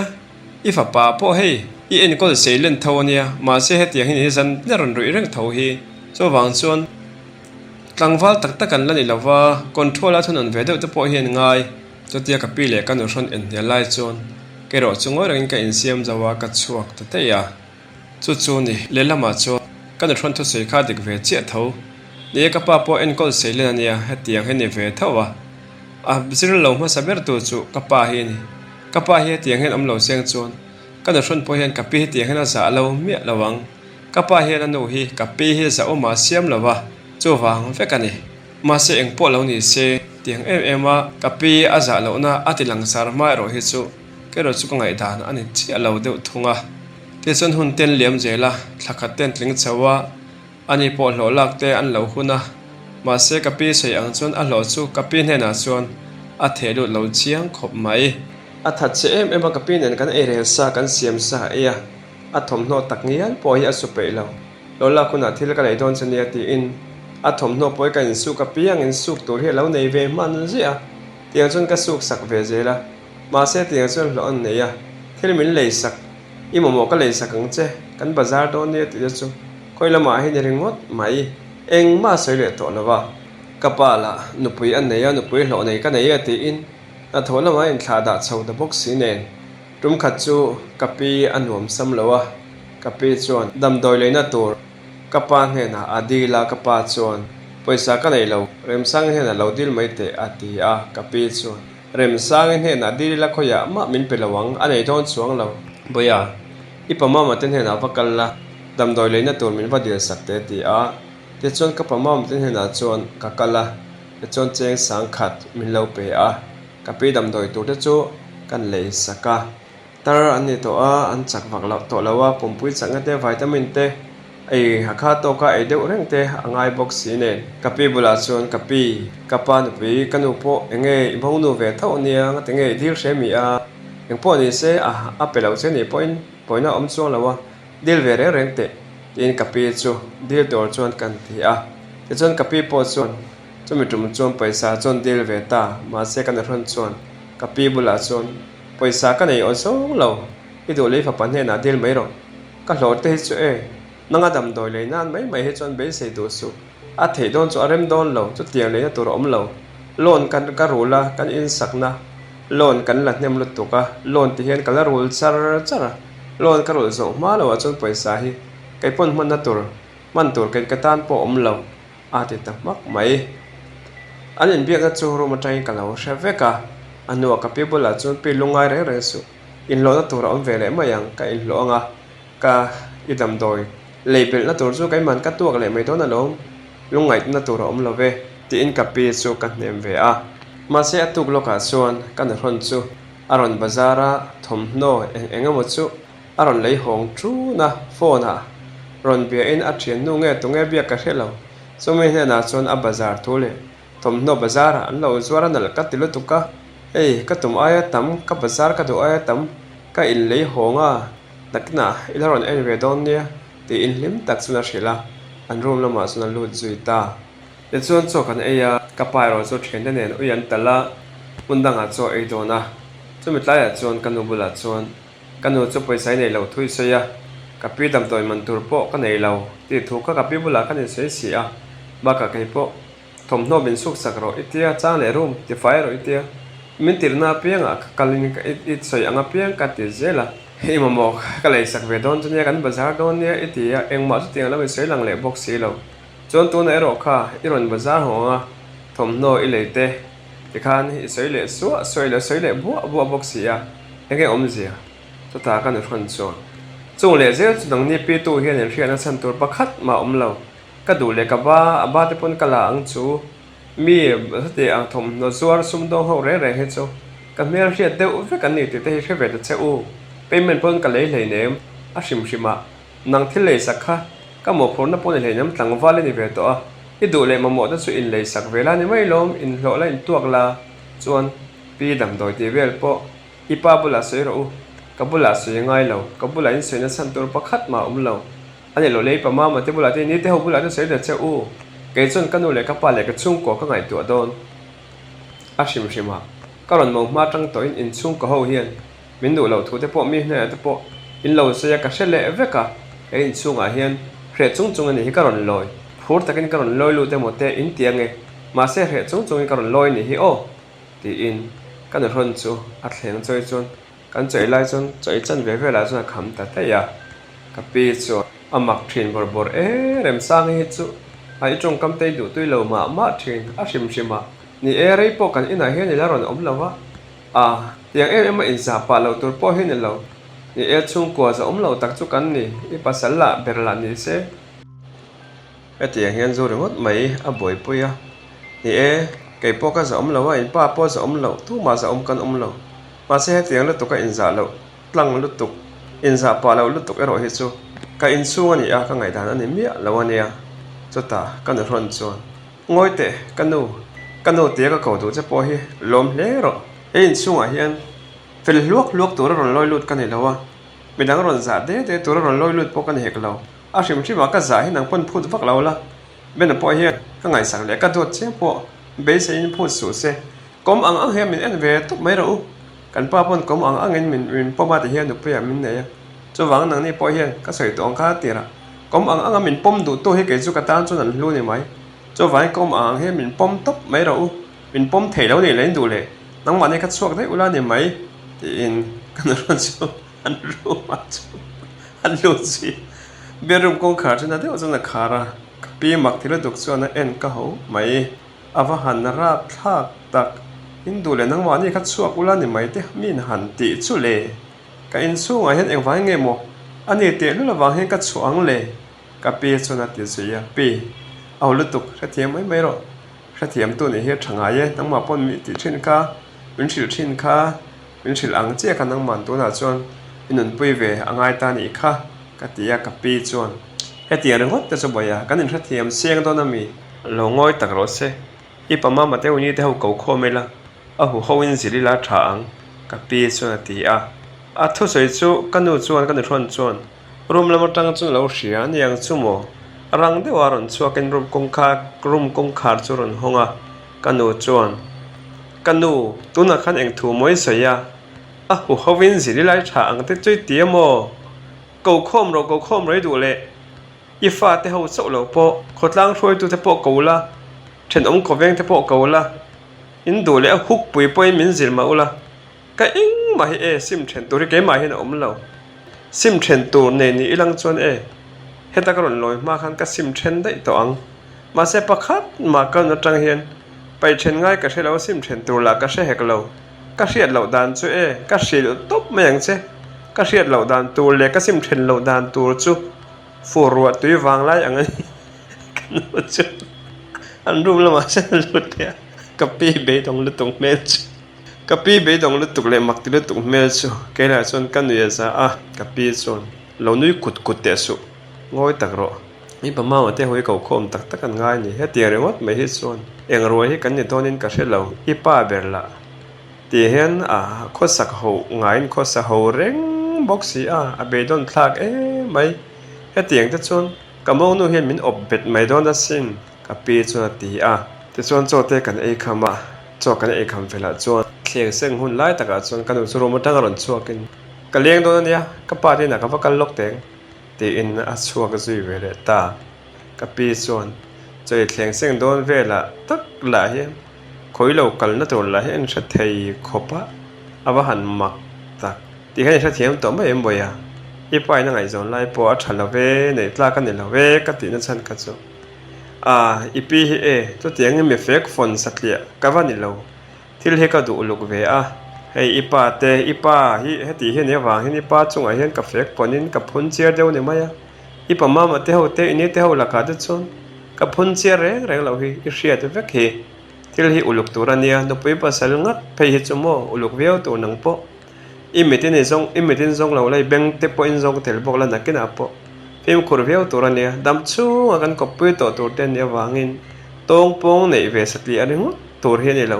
I fapa pawh hei i enkawl sei len tho ania, mahse hetiang hi ni zan a rawn ruih reng tho hi. Chuvang chuan tlangval tak tak an la ni lova, control a thunawn ve deuh te pawh hian ngai. Chutia ka pi leh ka nu hrawn en hnial lai chuan kerawh chu ngawi rengin ka insiam zo a, ka chhuak ta daih a. Chu chu ni, lehlamah chuan ka nu hrawn thusawi kha dik ve chiah tho. Ni e ka pa pawh enkawl sei len ania, hetiang hi ni ve tho a. A zir lo hmasa ber tu chu ka pa hi a ni. Ka pa hi hetiang hian awm lo seng chuan ka nu hrawn pawh hian ka pi hetiang hian a zah lo miah lo ang. Ka pa hian a nu hi ka pi hi zah awm a siam lo va, chuvang vek a ni. Mahse eng pawh lo ni se, tiang em em a ka pi a zah lohna a ti langsar hma erawh hi chu kerawh chu ka ngaihdan a ni chiah lo deuh thung a. Tichuan hun ten liam zel a, thla khat ten tling chho a, Ani pawh hlawh lak te an lo hun a, mahse ka pi sawi ang chuan a hlawh chu ka pi hnenah chuan a theh lut lo chiang khawp mai. A that che em em a, ka pi nen kan ei rel sa kan siam sa a ei a, a thawmhnaw tak ngial pawh hi a su peih lo. Hlawh lak hunah thil ka lei dawn che nia tiin a thawmhnaw pawh hi ka insuk apiang insuk tur hi a lo nei ve hman ziah a, tiang chuan ka suk sak ve zel a, mahse tiang chuan hlawh an nei a, thil min lei sak I mamawh ka lei sak ang che, kan bazar dawn nia tih te chu khawi lamah hian i ringawt mai, engmah a sawi leh tawh lo a. Ka pa lah nupui a nei a, nupui hlawh nei ka nei e tiin hnathawh lamah a inthlah dah chho ta bawk si nen. Tum khat chu ka pi a nuam sam lo a, ka pi chuan damdawi leina tur ka pa hnenah a dil a, ka pa chuan pawisa ka nei lo, Remsanga hnenah lo dil mai teh a ti a, ka pi chuan. Remsangi hnenah dil ila khawiah mah min pe lo ang, a nei dawn chuang lo. Bawia, i pa mama te hnenah va kal la, damdawi leina tur min va dil sak teh ti a. Tichuan ka pa mama te hnenah chuan ka kal a, tichuan cheng sang khat min lo pe a, ka pi damdawi tur te chu kan lei sak a. Tar an ni tawh a, an chak vak loh tawh lo a, pumpui chakna te, vitamin te, ei ha kha tawka ei deuh reng te a ngai bawk si nen. Ka pi bulah chuan ka pi, ka pa nupui, ka nu pawh eng nge i hmawng nu ve tho ania, ngati nge i dil hre mi a, eng pawh ni se a a pe lo che nih pawhin pawina a awm chuang lo a, dil ve reng reng teh tiin ka pi chu dil tur chuan kan ti a. Tichuan ka pi pawh chuan chumi tum chuan pawisa chuan dil ve ta, mahse ka nahrawn chuan ka pi bulah chuan Pawisa ka nei aw zawng lo, i duh lei fapa hnenah dil mai rawh. Ka hlawh te hi chu e, nanga damdawi lei nan mai mai hi chuan beisei duh suh. A theih dawn chu a rem dawn lo, chutiang leina tur a awm lo. Loan kan ka rul a, kan insakna loan kan la hnem lutuk a, loan ti hian ka la rul char char a, loan ka rulh zawh hma loah chuan pawisa hi kei pawn hmanna tur, hman tur kei ka tan pawh a awm lo. A ti ta hmak mai. An inbiakna chu room atangin ka lo hre vek a, a hnuah ka pi bulah chuan pi lungngai reng reng suh, inhlawhna tur a awm ve leh mai ang, ka inhlawh ang a, ka i damdawi lei belhna tur chu keimahn ka tuak leh mai dawn alawm, lungngaihna tur a awm lo ve, tiin ka pi chu ka hnem ve a. Mahse a tuk lawkah chuan ka nuhrawn chu a rawn bazar a, thawmhnaw eng eng emaw chu a rawn lei hawng ṭun a, phone ah rawn bia in a ṭhiannu nge tunge biak ka hre lo, chumi hnenah chuan a bazar thu leh thawmhnaw bazar ah an lo zuar a nalh ka ti lutuk a, hei ka tum aia tam ka bazar ka duh aia tam ka in lei hawng a, nakinah i la rawn en ve dawn nia tiin hlim tak chuan a hrilh a, an room lamah chuan a lut zui ta. Tichuan chaw kan ei a, ka pa erawh chu ṭhiante nen ui an talh a, hmun dangah chaw ei dawn a, chumi tlaiah chuan ka nu bulah chuan Ka nu chu pawisa i nei lo thu i sawi a, ka pi damdawi man tur pawh ka nei lo tih thu kha ka pi bulah khan in sawi si a, bakah kei pawh thawmhnaw min suk sak rawh i tia, chang leh room tifai rawh i tia, min tirhna apiangah ka kalin i sawi ang apiang ka ti zel a, i mamawh ka lei sak ve dawn chu nia, kan bazar dawn nia i ti a, engmah chutiang lo in sawi lang leh bawk si lo. Chuan tunah erawh kha i rawn bazar hawng ang a, thawmhnaw i lei te Tikhan i sawi leh suah sawi leh sawi leh buah buah bawk si a, enge awmzia? Chutah ka nuhrawn chuan, Chung leh zel chu nangni pitu hian in hriatna chhan tur pakhat mah awm lo. Ka duh leh ka ba, a ba te pawn ka la ang chu. Mi heti ang thawmhnaw zuar sumdawng ho reng reng hi chu ka hmel hriat deuh vek an ni tih te hi hre ve ta che u. Payment pawn ka lei hleinem a hrim hrim a, nang thil leisak kha ka mawhphurhna pawh ni hleinem tlangval i ni ve tawh a, i duh leh mamawh te chu in leisak ve la ni mai lawm, inhlawh la intuak la chuan pi damdawi tih vel pawh I pa bulah sawi rawh u, ka bulah sawi a ngai lo, ka bulah in sawina chhan tur pakhat mah a awm lo. A nih loh leh i pa mama te bulah te i nite ho bulah te sawi ta che u, kei chuan ka nu leh ka pa leh ka chhungkua ka ngaihtuah dawn. A hrim hrim a, ka rawn mo hma tang tawhin in chhungkaw ho hian min duh loh thu te pawh mi hnenah te pawh in lo sawi a ka hre leh vek a, he in chhungah hian hreh chung chung a nih hi ka rawn lawi, phur takin ka rawn lawi lut emaw te in ti ange, mahse hreh chung chungin ka rawn lawi a nih hi aw. Tiin ka nuhrawn chu a thleng chawi chuan kan chawi lai chuan chawi chan ve velah chuan a kham ta daih a. Ka pi chuan a mak thin bawrh bawrh e, Remsangi hi chu a i tawngkam te i duh tui lo mah mah thin a hrim hrim a. Ni e, rei pawh kan inah hian i la rawn awm lo a, a tiang em em a inzah pah loh tur pawh hi ni lo. Ni e, chhungkua za awm lo tak chu kan ni, i pasal lah ber lah ni se. Hetiang hian zu ringawt mai a buaipui a, Ni e, kei pawh ka zahawm lo a, in pa pawh zahawm loh, tumah zahawm kan awm lo. Mahse hetiang lutuk a inzah loh, tlang lutuk, inzah pah loh lutuk erawh hi chu ka inchhung a ni a, ka ngaihdan a ni miah lo a nia. Chutah ka nuhrawn chuan, Ngawi teh, ka nu, ka nu tia ka ko duh che pawh hi lawm hle rawh. He inchhungah hian fel hluak hluak tura rawn lawi lut ka ni lo a, midang rawn zah de de tura rawn lawi lut pawh ka ni hek lo. A hrim hrimah ka zah hi nang pawn phut vak lo la, Bena pawh hian ka ngaihsak leh ka duat chiang pawh beiseiin phut suh se, kawm ang ang hian min en ve tawp mai rawh u. Kan pa pawn kawm ang angin min min pawm a ti hian nupuiah min nei a, chuvang nangni pawh hian ka sawi tawh ang kha tirah kawm ang anga min pawm duh tu hi kei chu ka tan chuan an hlu ni mai. Chuvangin kawm ang ang hian min pawm tawp mai rawh u, min pawm thei lo nih leh in duh leh nangmahni kha chhuak daih ula ni mai tiin ka nuhrawn chu an room ah chuan an lut zui a, bedroom kawngkhar chu na deuh chuan a khar a. Ka pi mak ti lutuk chuan a en ka ho mai. A va han rap thlak tak. In duh leh nangmahni kha chhuak ula ni mai te min han tih chu le. Ka inchhungah hian engvang nge maw a ni tehlul avang hian ka chhuah ang le? Ka pi chuan a ti zui a. Pi, a ho lutuk, hrethiam mai mai rawh. Hrethiam tu nih hi a tha ngai e, nangmah pawn mi tih thin kha, min hrilh thin kha. Min hrilh ang chiah kha nangman tunah chuan i nunpui ve a ngai ta nih kha ka ti a, ka pi chuan hetiang ringawt te chu bawi a, kan inhrethiam siang dawn a mi? Lo ngawi tak rawh se, i pa mama te uni te ho ko khawm ila, a hu ho in zir ila tha ang ka pi chuan a ti a. A thusawi chu ka nu chuan ka nuhrawn chuan room lam atang chuan lo hria a niang chu maw? Rang deuha rawn chhuakin room kawngka room kawngkhar chu rawn hawng a, ka nu chuan Ka nu, tunah khan eng thu maw i sawi a? A hu hovin zir i lai tha ang te chu i ti a maw? Ko khawm rawh, ko khawm rawh i duh leh i fate ho chauh lo pawh, khawtlang hruaitute pawh ko la, thenawm khawveng te pawh ko la, in duh leh a huk pui pawhin min zir mah ula, ka engmah hi e sim then tur hi keimah hian a awm lo. Sim then tur nei ni ilang chuan e, heta ka rawn lawi hma khan ka sim then daih tawh ang. Mahse pakhat mah ka nun atang hian paih then ngai ka hre lo, sim then tur lah ka hre hek lo. Ka hriat loh dan chu e, ka hrilh tawp mai ang che. Ka hriat loh dan tur leh ka sim then loh dan tur chu fur ruah tui vang lai ang a ni. Ka nu chu an room lamah chuan a lut leh a, ka pi beidawng lutuk hmel chu. Ka pi beidawng lutuk leh mak ti lutuk hmel chu keilah chuan ka nui a za a, ka pi chuan lo nui kut kut teh suh, ngawi tak rawh. I pa mama te hawi ko khawm tak tak an ngai a ni, hetiang ringawt mai hi chuan eng ruai hi kan ni dawnin ka hre lo, i pa ber lah tih hian a khawsak ho ngaiin khawsa ho reng bawk si a, a beidawn thlak em mai, hetiang te chuan ka mawngnu hian min awp bet mai dawn asin. Ka pi chuan a ti a. Tichuan chaw te kan ei kham a, chaw kan ei kham velah chuan thleng seng hun lai takah chuan ka nu chu room atanga rawn chhuakin, Ka leng dawn a nia, ka pa te inah ka va kal lawk teng, tiin a chhuak zui ve leh ta. Ka pi chuan chaw ei thleng seng dawn velah tak lah hian khawi lo kalna tur lah hi a inhre thei khawp a, a va han mak tak tih khan i hrethiam tawh mai em Bawiha? I pa in a ngaihzawn lai pawh a tha lo ve, neih tlak a ni lo ve ka tihna chhan kha chu. A, i pi hi e, chutiangin mi fek fawn satliah ka va ni lo. Thil hi ka duh uluk ve a. Hei i pa te, i pa hi heti hi a nih avang hian i pa chungah hian ka fek pawnin ka phun chiar deuh a ni mai a, i pa mama te ho te, i ni te ho lakah te chuan ka phun chiar reng reng loh hi i hriat vek hi. Thil hi uluk tur a nia, nupui pasal ngat phei hi chu maw uluk viau tur nang pawh. I mit in i zawng, i mit in zawng lo la, i beng te pawh in zawng tel bawk la nakinah pawh fimkhur viau tur a nia, dam chhunga kan kawppui tawh tur te a nih avangin tawng pawng neih ve satliah ringawt tur hi a ni lo.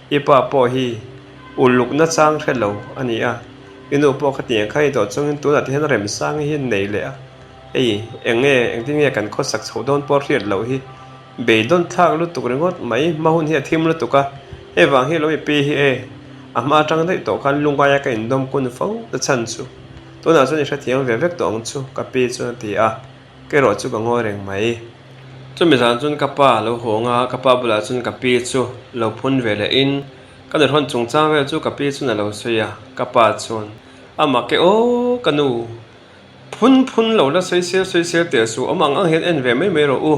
I pa pawh hi uluk nachang hre lo a ni a, i nu pawh khatiang kha i tawh chungin tunah te hian remsang hi nei leh a, hei eng nge engtin nge kan khawsak chhoh dawn pawh hriat loh hi Beidawn thlak lutuk ringawt mai, hma hun hi a thim lutuk a, hei vang hi lo i pi hi e, a hma atang daih tawh khan lungaia ka indawm kun fo ta chhan chu tunah chuan i hrethiam ve vek tawh ang chu ka pi chuan a ti a, ka erawh chu ka ngawi reng mai. Chumi zan chuan ka pa lo hawng a, ka pa bulah chuan ka pi chu lo phun ve leh in ka nuhrawn chungchang vel chu ka pi chuan a lo sawi a, ka pa chuan a mak e aw ka nu. Phun phun lo la sawisel sawisel teh suh awm ang ang hian en ve mai mai rawh u.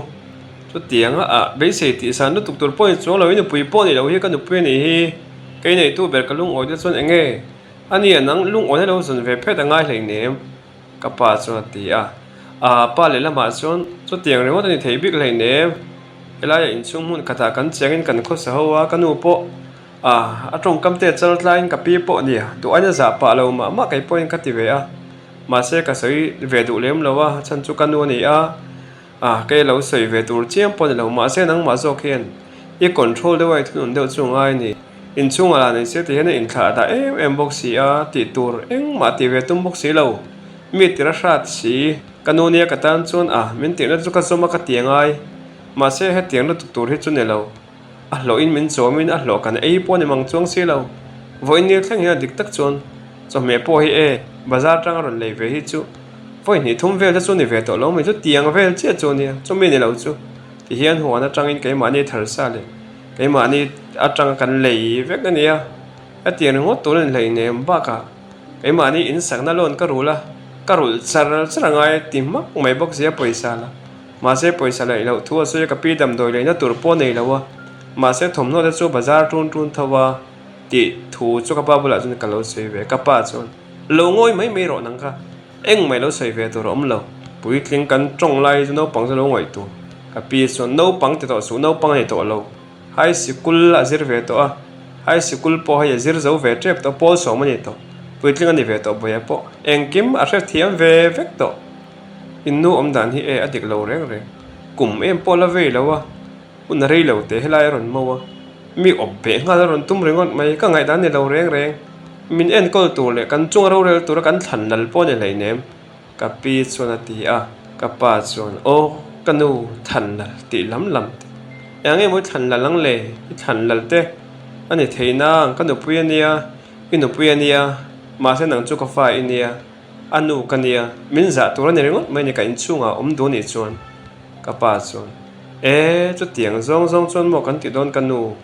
Chutiang a ah beisei tih san lutuk tur pawh ni chuang lo i nupui pawh ni lo hi ka nupui a nih hi. Kei neitu ber ka lungawi te chuan eng nge a nia nang lungawina lo zawn ve phet a ngai hleinem ka pa chuan a ti a. Aa pa lehlamah chuan chutiang ringawt a ni thei bik hleinem helaiah inchhung hmun khatah kan chiangin kan khawsa ho a ka nu pawh A, a tawngkam te chal tlaiin ka pi pawh nia, duh aina zah pah lo mah mah kei pawhin ka ti ve a. Mahse ka sawi ve duh lem lo a, chhan chu ka nu a ni a, a kei lo sawi ve tur chiam pawh a ni lo. Mahse nangmah zawk hian i control deuh a, i thunun deuh chu ngai a ni. Inchhungah lah nei se ti hian a inthlah dah em em bawk si a, tih tur engmah tih ve tum bawk si lo. Mi tir a hrat si, ka nu nia ka tan chuan a, min tirhna chu ka zawm a ka ti angai. Mahse hetiang lutuk tur hi chu ni lo. A hlawhin min chawmin a hlawh kan ei pawh a ni mang chuang si lo. Vawiin nil thleng hian dik tak chuan chawhmeh pawh hi e, bazar atanga rawn lei ve hi chu vawi hnih thum vel te chu ni ve tawh lo mai chu tiang vel chiah chu nia, chumi ni lo chu ti hian huan atangin keimahni tharsa leh keimahni atanga kan lei vek a nia. Hetiang ringawt tur a ni hleinem bakah keimahni insakna loan ka rul a, ka rulh char char a ngai ti hmak mai bawk sia pawisa la. Mahse pawisa laih loh thu a sawi a, ka pi damdawi leina tur pawh nei lo a, mahse thawmhnaw te chu bazar tun tun tho a tih thu chu ka pa bulah chuan ka lo sawi ve, ka pa chuan lo ngawi mai mai rawh nang kha, engmah lo sawi ve tur a awm lo, puitling kan tawng lai chu naupang chu lo ngawih tur, ka pi chuan naupang ti tawh suh, naupang a ni tawh lo, high sikul a zir ve tawh a, high sikul pawh hei a zir zo ve tep tawh, pawl sawm a ni tawh, puitling a ni ve tawh bawih pawh engkim a hrethiam ve vek tawh. In nu awm dan hi e a dik lo reng reng. Kum em pawh la vei lo a, hun a rei lo teh helai a rawn mo a, mi awp beh nghal a rawn tum ringawt mai, ka ngaihdan ni lo reng reng. Min enkawl tur leh kan chunga rorel tura kan thlan lal pawh a ni hleinem, ka pi chuan a ti a, ka pa chuan aw ka nu thlan lal tih lam lam te, eng nge maw i thlan lal ang le, i thlan lal te a ni thei nang, ka nupui a nia, i nupui a nia, mahse nang chu ka fa i nia. A nu ka nia, min zah tur a ni ringawt mai a ni ka inchhungah awm duh anih chuan ka pa chuan E, chutiang zawng zawng chuan maw kan tih dawn ka nu?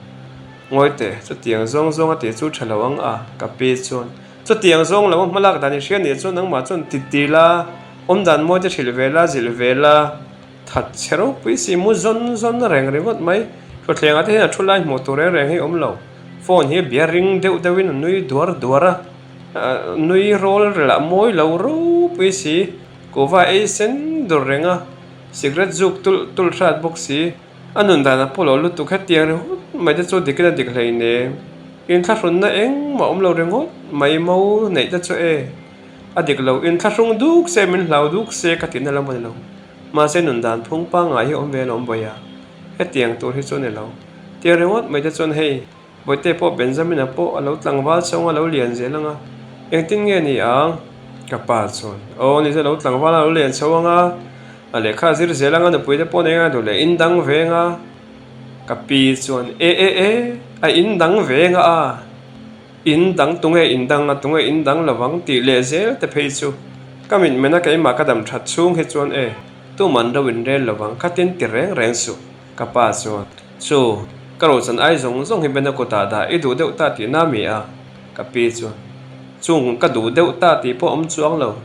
Ngawi teh, chutiang zawng zawng a tih chu tha lo ang a ka pi chuan chutiang zawng lo a hmalak dan i hria nih chuan nangmah chuan ti ti la, awm dan mawi te hrilh ve la, zilh ve la, that chhe ropui si mu zawn zawn reng ringawt mai. Thutthlengah te hian a thu lai hmuh tur reng reng hi awm lo, phone hi bia ring deuh deuhin a nui duar duar a. Nui rawl lah mawi lo ropui si, kuhva ei sen dur reng a, cigarette zuk tulh tulh hrat bawk si, a nun dan a pawh lo lutuk hetiang ringawt mai te chu dikin a dik hleinem, inthlahrunna engmah awm lo ringawt mai mo neih te chu e, a dik lo, inthlahrung duk se min hlau duk se ka tihna lam a ni lo, mahse nun dan phung pangngai hi awm ve alawm vawi a, hetiang tur hi chu a ni lo, tiang ringawt mai te chuan hei. Bawihte pawh Benjamin-a pawh a lo tlangval chhung a lo lian zel ang a, engtin nge ni ang? Ka pa chuan, Aw ni chu a lo tlangval a lo lian chho ang a, a lehkha a zir zel ang a, nupui te pawh nei ang a duh leh in dang veng a. Ka pi chuan, E e e, a in dang veng a a, in dang tunge in dang a, tunge in dang lovang tih leh zel te phei chu ka mitmen a keimah ka dam that chhung hi chuan e, tuman ro in rel lovang khatin ti reng reng suh. Ka pa chuan, Chu, ka rochan ai zawng zawng hi Bena kutah dah i duh deuh ta tihna mi a? Ka pi chuan, Chung, ka duh deuh ta tih pawh awm chuang lo.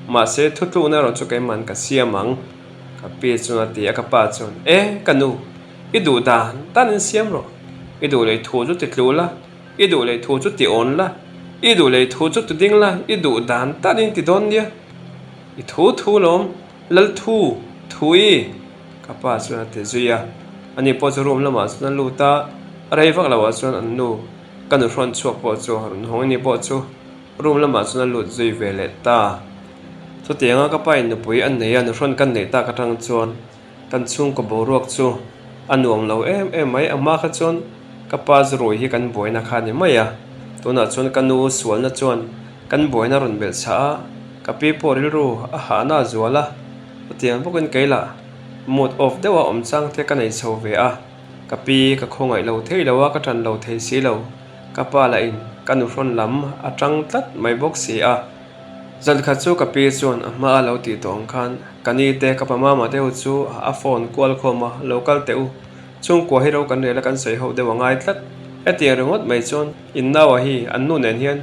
Mahse, thutlukna erawh chu keiman ka siam ang. Ka pi chuan a ti a, ka pa chuan, E, ka nu, i duh dan danin siam rawh. I duh lei thu chu ti tlu la. I duh leh thu chu ti awn la, i duh leh thu chu ti ding la, i duh dan tan in ti dawn nia. I thu thu lawm, lal thu, thu i! Ka pa chuan a ti zui a. Ani pawh chu room lamah chuan a lut a, rei vak loah chuan an nu ka nuhrawn chhuak pawh chu rawn hawng ani pawh chu room lamah chuan a lut zui ve leh ta. Chutianga ka pa in nupui a nei a, nuhrawn kan neih tak atang chuan Kan chhungkaw boruak chu a nuam lo em em mai. A hma kha chuan ka pa zurui hi kan buaina kha a ni mai a, tunah chuan ka nu sualna chuan kan buaina rawn belh chhah a, ka pi pawh rilru a hahna a zual a, chutiang bawkin kei lah mood off deuha awm chang te ka nei chho ve a, ka pi ka khawngaih lo thei lo a, ka ṭan lo thei si lo, ka pa lah in ka nuhrawn lam a ṭang tlat mai bawk si a. Zan khat chu ka pi chuan a hma a lo tih tawh ang khan ka ni te ka pa mama te ho chu a phone kual khawm a, lo kal teh u. Chhungkua hi ro kan rel a kan sawi ho deuh a ngai tlat. Hetiang ringawt mai chuan in naua hi an nu nen hian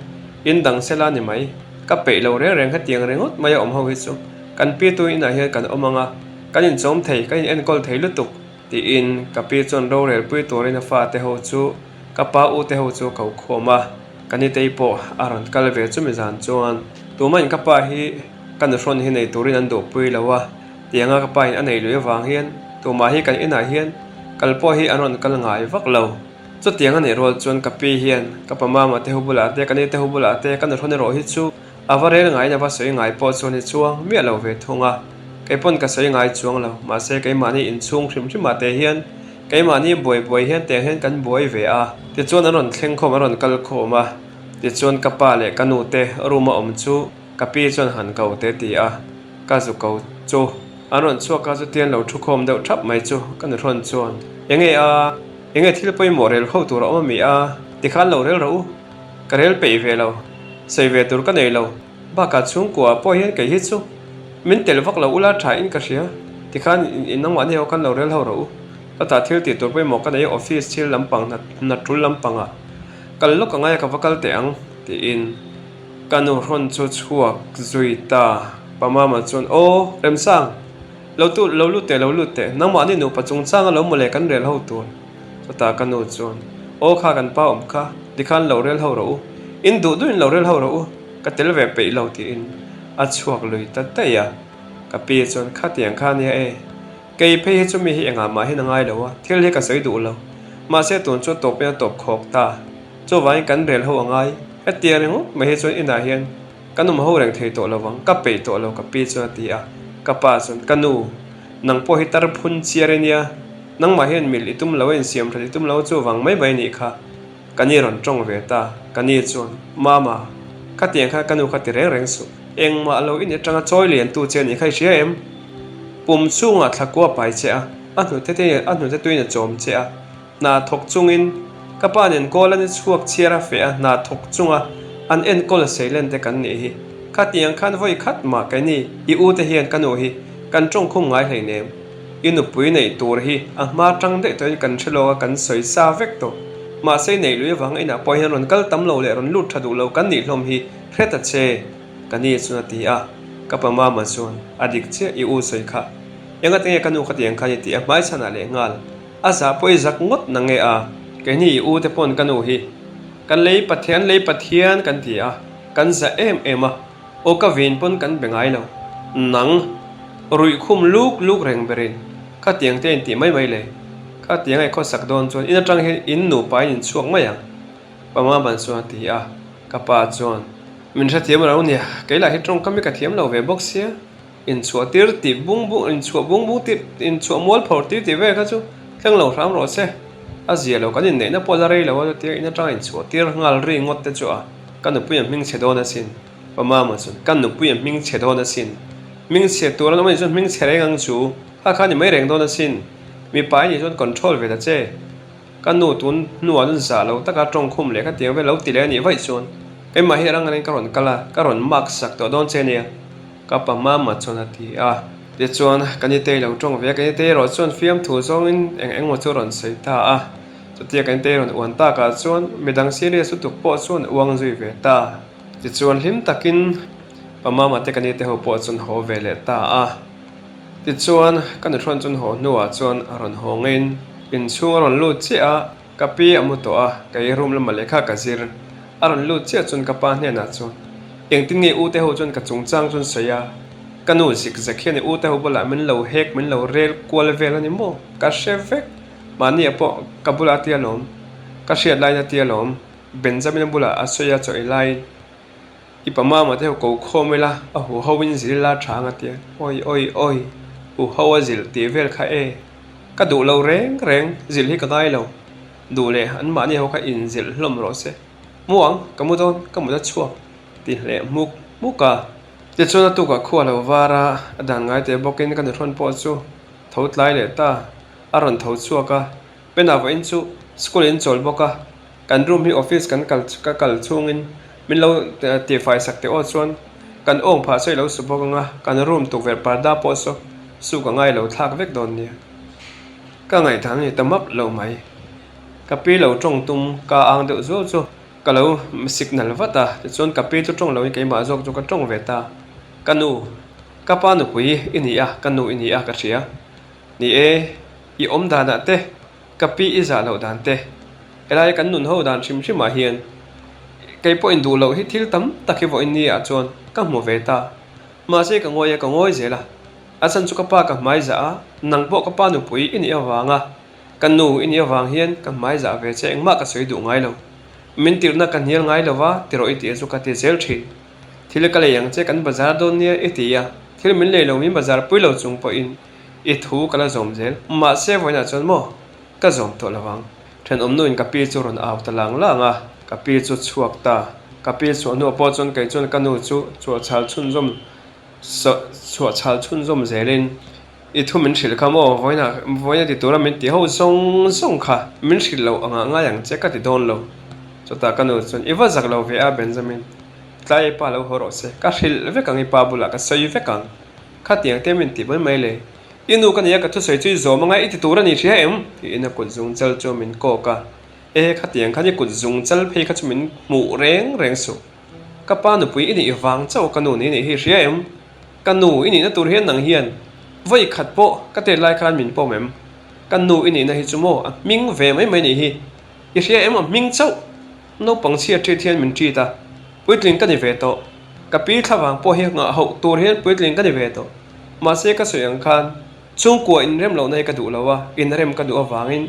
in dang sela ni mai. Ka peih lo reng reng hetiang ringawt mai a awm ho hi chu kan pi tu inah hian kan awm ang a, kan inchawm thei, kan in enkawl thei lutuk tiin ka pi chuan rorel pui turin a fate ho chu ka pa u te ho chu a ko khawm a. Ka nitei pawh a rawn kal ve chumi zan chuan tumahin ka pa hi ka nuhrawn hi nei turin an duhpui lo a, tianga ka pa in a nei lui avang hian tumah hi kan inah hian kal pawh hi an rawn kal ngai vak lo. Chutiang a nih rual chuan ka pi hian ka pa mama te hu bulah te ka nite hu bulah te ka nuhrawn erawh hi chu a va rel ngaiin a va sawi ngai pawh chuan i chuang miah lo ve thung a, kei pawn ka sawi ngai chuang lo mahse keimahni inchhung hrim hrimah te hian Keimahni buai buai hian tiang hian kan buai ve a. Tichuan an rawn thleng khawm, an rawn kal khawm a. Tichuan ka pa leh ka nu te room a awm chu ka pi chuan han ko te ti a, ka zu ko chu. An rawn chhuak a, chutian lo thu khawm deuh thap mai chu ka nu hrawn chuan, Enge a, enge thil pawimawh rel ho tur a awm a mi a? Tikhan lo rel rawh u, ka rel peih ve lo, sawi ve tur ka nei lo. Bakah chhungkua pawh hian kei hi chu min tel vak lo ula tha in ka hria. Tikhan in nangmahni ho khan lo rel ho rawh u. Chutah thil tih tur pawimawh ka nei a, office thil lampang hna tul lampangah kal lawk angai a ka va kal teh ang tiin ka nu hrawn chu chhuak zui ta. Pa Mama chuan Aw Remsang, lo tu lo lut teh lo lut teh, nangmahni nupa chungchanga lo mawle kan rel ho tur. Chutah ka nu chuan Aw kha kan pa awm kha, tikhan lo rel ho rawh u, in duh duhin lo rel ho rawh u. Ka tel ve peih lo tiin a chhuak lui ta daih a, ka pi chuan khatiang kha ania e, kei phei hi chu mi hi engah mah hian a ngai lo a, thil hi ka sawi duh lo, mahse tun chu tawpin a tawp khawk ta, chuvangin kan rel ho a ngai, hetiang ringawt mai hi chuan inah hian kan awm ho reng thei tawh lo vang, ka peih tawh lo ka pi chuan a ti a, ka pa chuan ka nu, nang pawh hi tar phun chiar ania, nangmah hian mil i tum lo a insiam that i tum lo chuvang mai mai a nih kha. Ka ni rawn tawng ve ta, ka ni chuan, Mama, khatiang khan ka nu kha ti reng reng suh. Engmah lo in atanga chawi lian tu che a nih kha i hria em? Pum chhungah thlakua pai che a, a hnute te a hnute tuin a chawm che a, hna thawk chungin ka pa nen kawl an i chhuak chhiar a feh a, hna thawk chunga an enkawl seilen te kan nih hi. Khatiang khan vawi khat mah keini i u te hian ka nu hi kan tawngkhum ngai hleinem. I nupui neih tur hi a hma tang daih tawhin kan hre lawk a, kan sawi sa vek tawh. Mahse i neih lui avanga inah pawh hian rawn kal tam lo leh rawn lut tha duh lo kan nih hlawm hi hre ta che, ka ni chuan a ti a. Ka pa mama chuan, A dik chiah i u sawi kha. Engati nge ka nu khatiang khan i tih a hmai chhanah leh nghal. A zah pawh i zak ngawt na nge a? Keini i u te pawn ka nu hi kan lei Pathian lei Pathian kan ti a, kan zah em em a. Aw ka vin pawn kan be ngai lo. Nang, ruih khum luk luk reng berin khatiang te intih mai mai le. Khatiang a i khawsak dawn chuan in atang hian in nupa in inchhuak mai ang. Pa Maman chuan a ti a, ka pa chuan, Min hrethiam lo nia, kei lah hi tawngkam hi ka thiam lo ve bawk sia. Inchhuah tir tih bung bung, inchhuah bung bung tir, inchhuah mual phawrh tir tih vel kha chu thleng lo hram rawh se. A zia lo kan inneihna pawh la rei lo a chutia in atanga inchhuah tir nghal ri ngawt te chu a ka nupui a hming chhe dawn asin. Pa Mama chuan ka nupui a hming chhe dawn asin. Hming chhe tur an awm anih chuan hming chhe reng ang chu. Kha kha ni mai reng dawn asin. Mipa i nih chuan control ve ta che. Ka nu tun hnuah chuan zah lo taka tawngkhum leh khatiang vel lo ti leh anih vaih chuan keimah hi rang reng ka rawn kal a, ka rawn mark sak tawh dawn che ania. Ka pa mama chuan a ti a. Tichuan, ka nitei lo tawng ve a, ka nitei erawh chuan fiamthu zawngin eng engmaw chu a rawn sawi ta a. Chutia ka nitei rawn uan takah chuan midang serious lutuk pawh chuan uang zui ve ta. Tichuan hlim takin pa mama te ka nite ho pawh chuan haw ve leh ta a. Tichuan, ka nuhrawn chuan haw hnuah chuan a rawn haw ngeiin inchhung a rawn lut chiah a. Ka pi a mu tawh a, kei room lamah lehkha ka zir. A rawn lut chiah chuan ka pa hnenah chuan, Engtin nge u te ho chuan ka chungchang chuan sawi a? Ka nu zik zek hian i u te ho bulah min lo hek, min lo rel kual vel a ni maw? Ka hre vek. Mahni ah pawh ka bulah a tia lawm. Ka hriat laiin a tia lawm. Benjamin-a bulah a sawi a chaw ei laiin i pa mama te ho ko khawm ila a hu ho in zil ila tha ang a tia. Awi awi awi, hu ho a zilh tih vel kha e. Ka duh lo reng reng, zilh hi ka ngai lo. Duh leh an mahni ho kha in zilh hlawm rawh se. Mu ang, ka mu dawn, ka mut a chhuak ti hleh hmuk hmuk a. Tichuan a tukah khua lo var a, a dan ngai teh bawkin ka nuhrawn pawh chu tho tlai leh ta. A rawn tho chhuak a, Pena vawiin chu school in chawl bawk a, kan room hi office kan kal ka kal chhungin min lo tihfai sak teh aw chuan kan awng phah sawi lo su bawk ang a, kan room tukverh parda pawh saw suk a ngai lo thlak vek dawn nia. Ka ngaihdan ni ta map lo mai. Ka pi lo tawng tum ka ang deuh zuau chu ka lo signal vat a, tichuan ka pi chu tawng loin keimah zawk chu ka tawng ve ta. Ka nu, ka pa nupui i ni a, ka nu i ni a ka hria. Ni e, i awm danah te, ka pi i zah loh dan te, helai kan nun ho dan hrim hrimah hian kei pawh induh loh hi thil tam tak hi vawiin ni ah chuan ka hmu ve ta. Mahse ka ngawi a, ka ngawi zel a. A chhan chu ka pa ka hmai zah a, nang pawh ka pa nupui i nih avanga ka nu i nih avang hian ka hmai zah ve che engmah ka sawi duh ngai lo. Min tirhna ka hnial ngai lo va, ti rawh i tih chu ka ti zel thin. Thil ka lei ang che kan bazar dawn nia i ti a, thil min lei lo min bazar pui lo chung pawhin i thu ka la zawm zel. Mahse vawiinah chuan maw ka zawm tawh lo ang. Thenawmnuin ka pi chu rawn au ta lang lang a, ka pi chu chhuak ta. Ka pi chhuah hnuah pawh chuan kei chuan ka nu chu chhuahchhal chhunzawm chhuahchhal chhunzawm zelin i thu min hrilh kha maw vawiinah vawiina ti tura min ti ho zawng zawng kha min hrilh loh angah ngai ang che ka ti dawn lo. Chutah ka nu chuan i va zak lo ve a Benjamin. Tlai i pa lo haw rawh se, ka hrilh vek ang i pa bulah ka sawi vek ang. Khatiang te min tih mai mai le. I nu ka nia ka thusawi chu i zawm anga i ti tur a ni hria em? Tiin a kut zung chal chu min kawk a. E, khatiang khan i kut zung chal phei kha chu min hmuh reng reng suh. Ka pa nupui i nih vang chauh ka nu ni nih hi hria em? Ka nu i nihna tur hian nang hian vawi khat pawh ka tet lai khan min pawm em? Ka nu i nihna hi chu maw a hming ve mai mai nih hi. I hria em a hming chauh? Naupang chhia ṭit hian min ṭit a, puitling ka ni ve tawh. Ka pi thlavang pawh hi nghah hauh tur hian puitling ka ni ve tawh. Mahse ka sawi ang khan chhungkua inrem lohna hi ka duh lo a, inrem ka duh avangin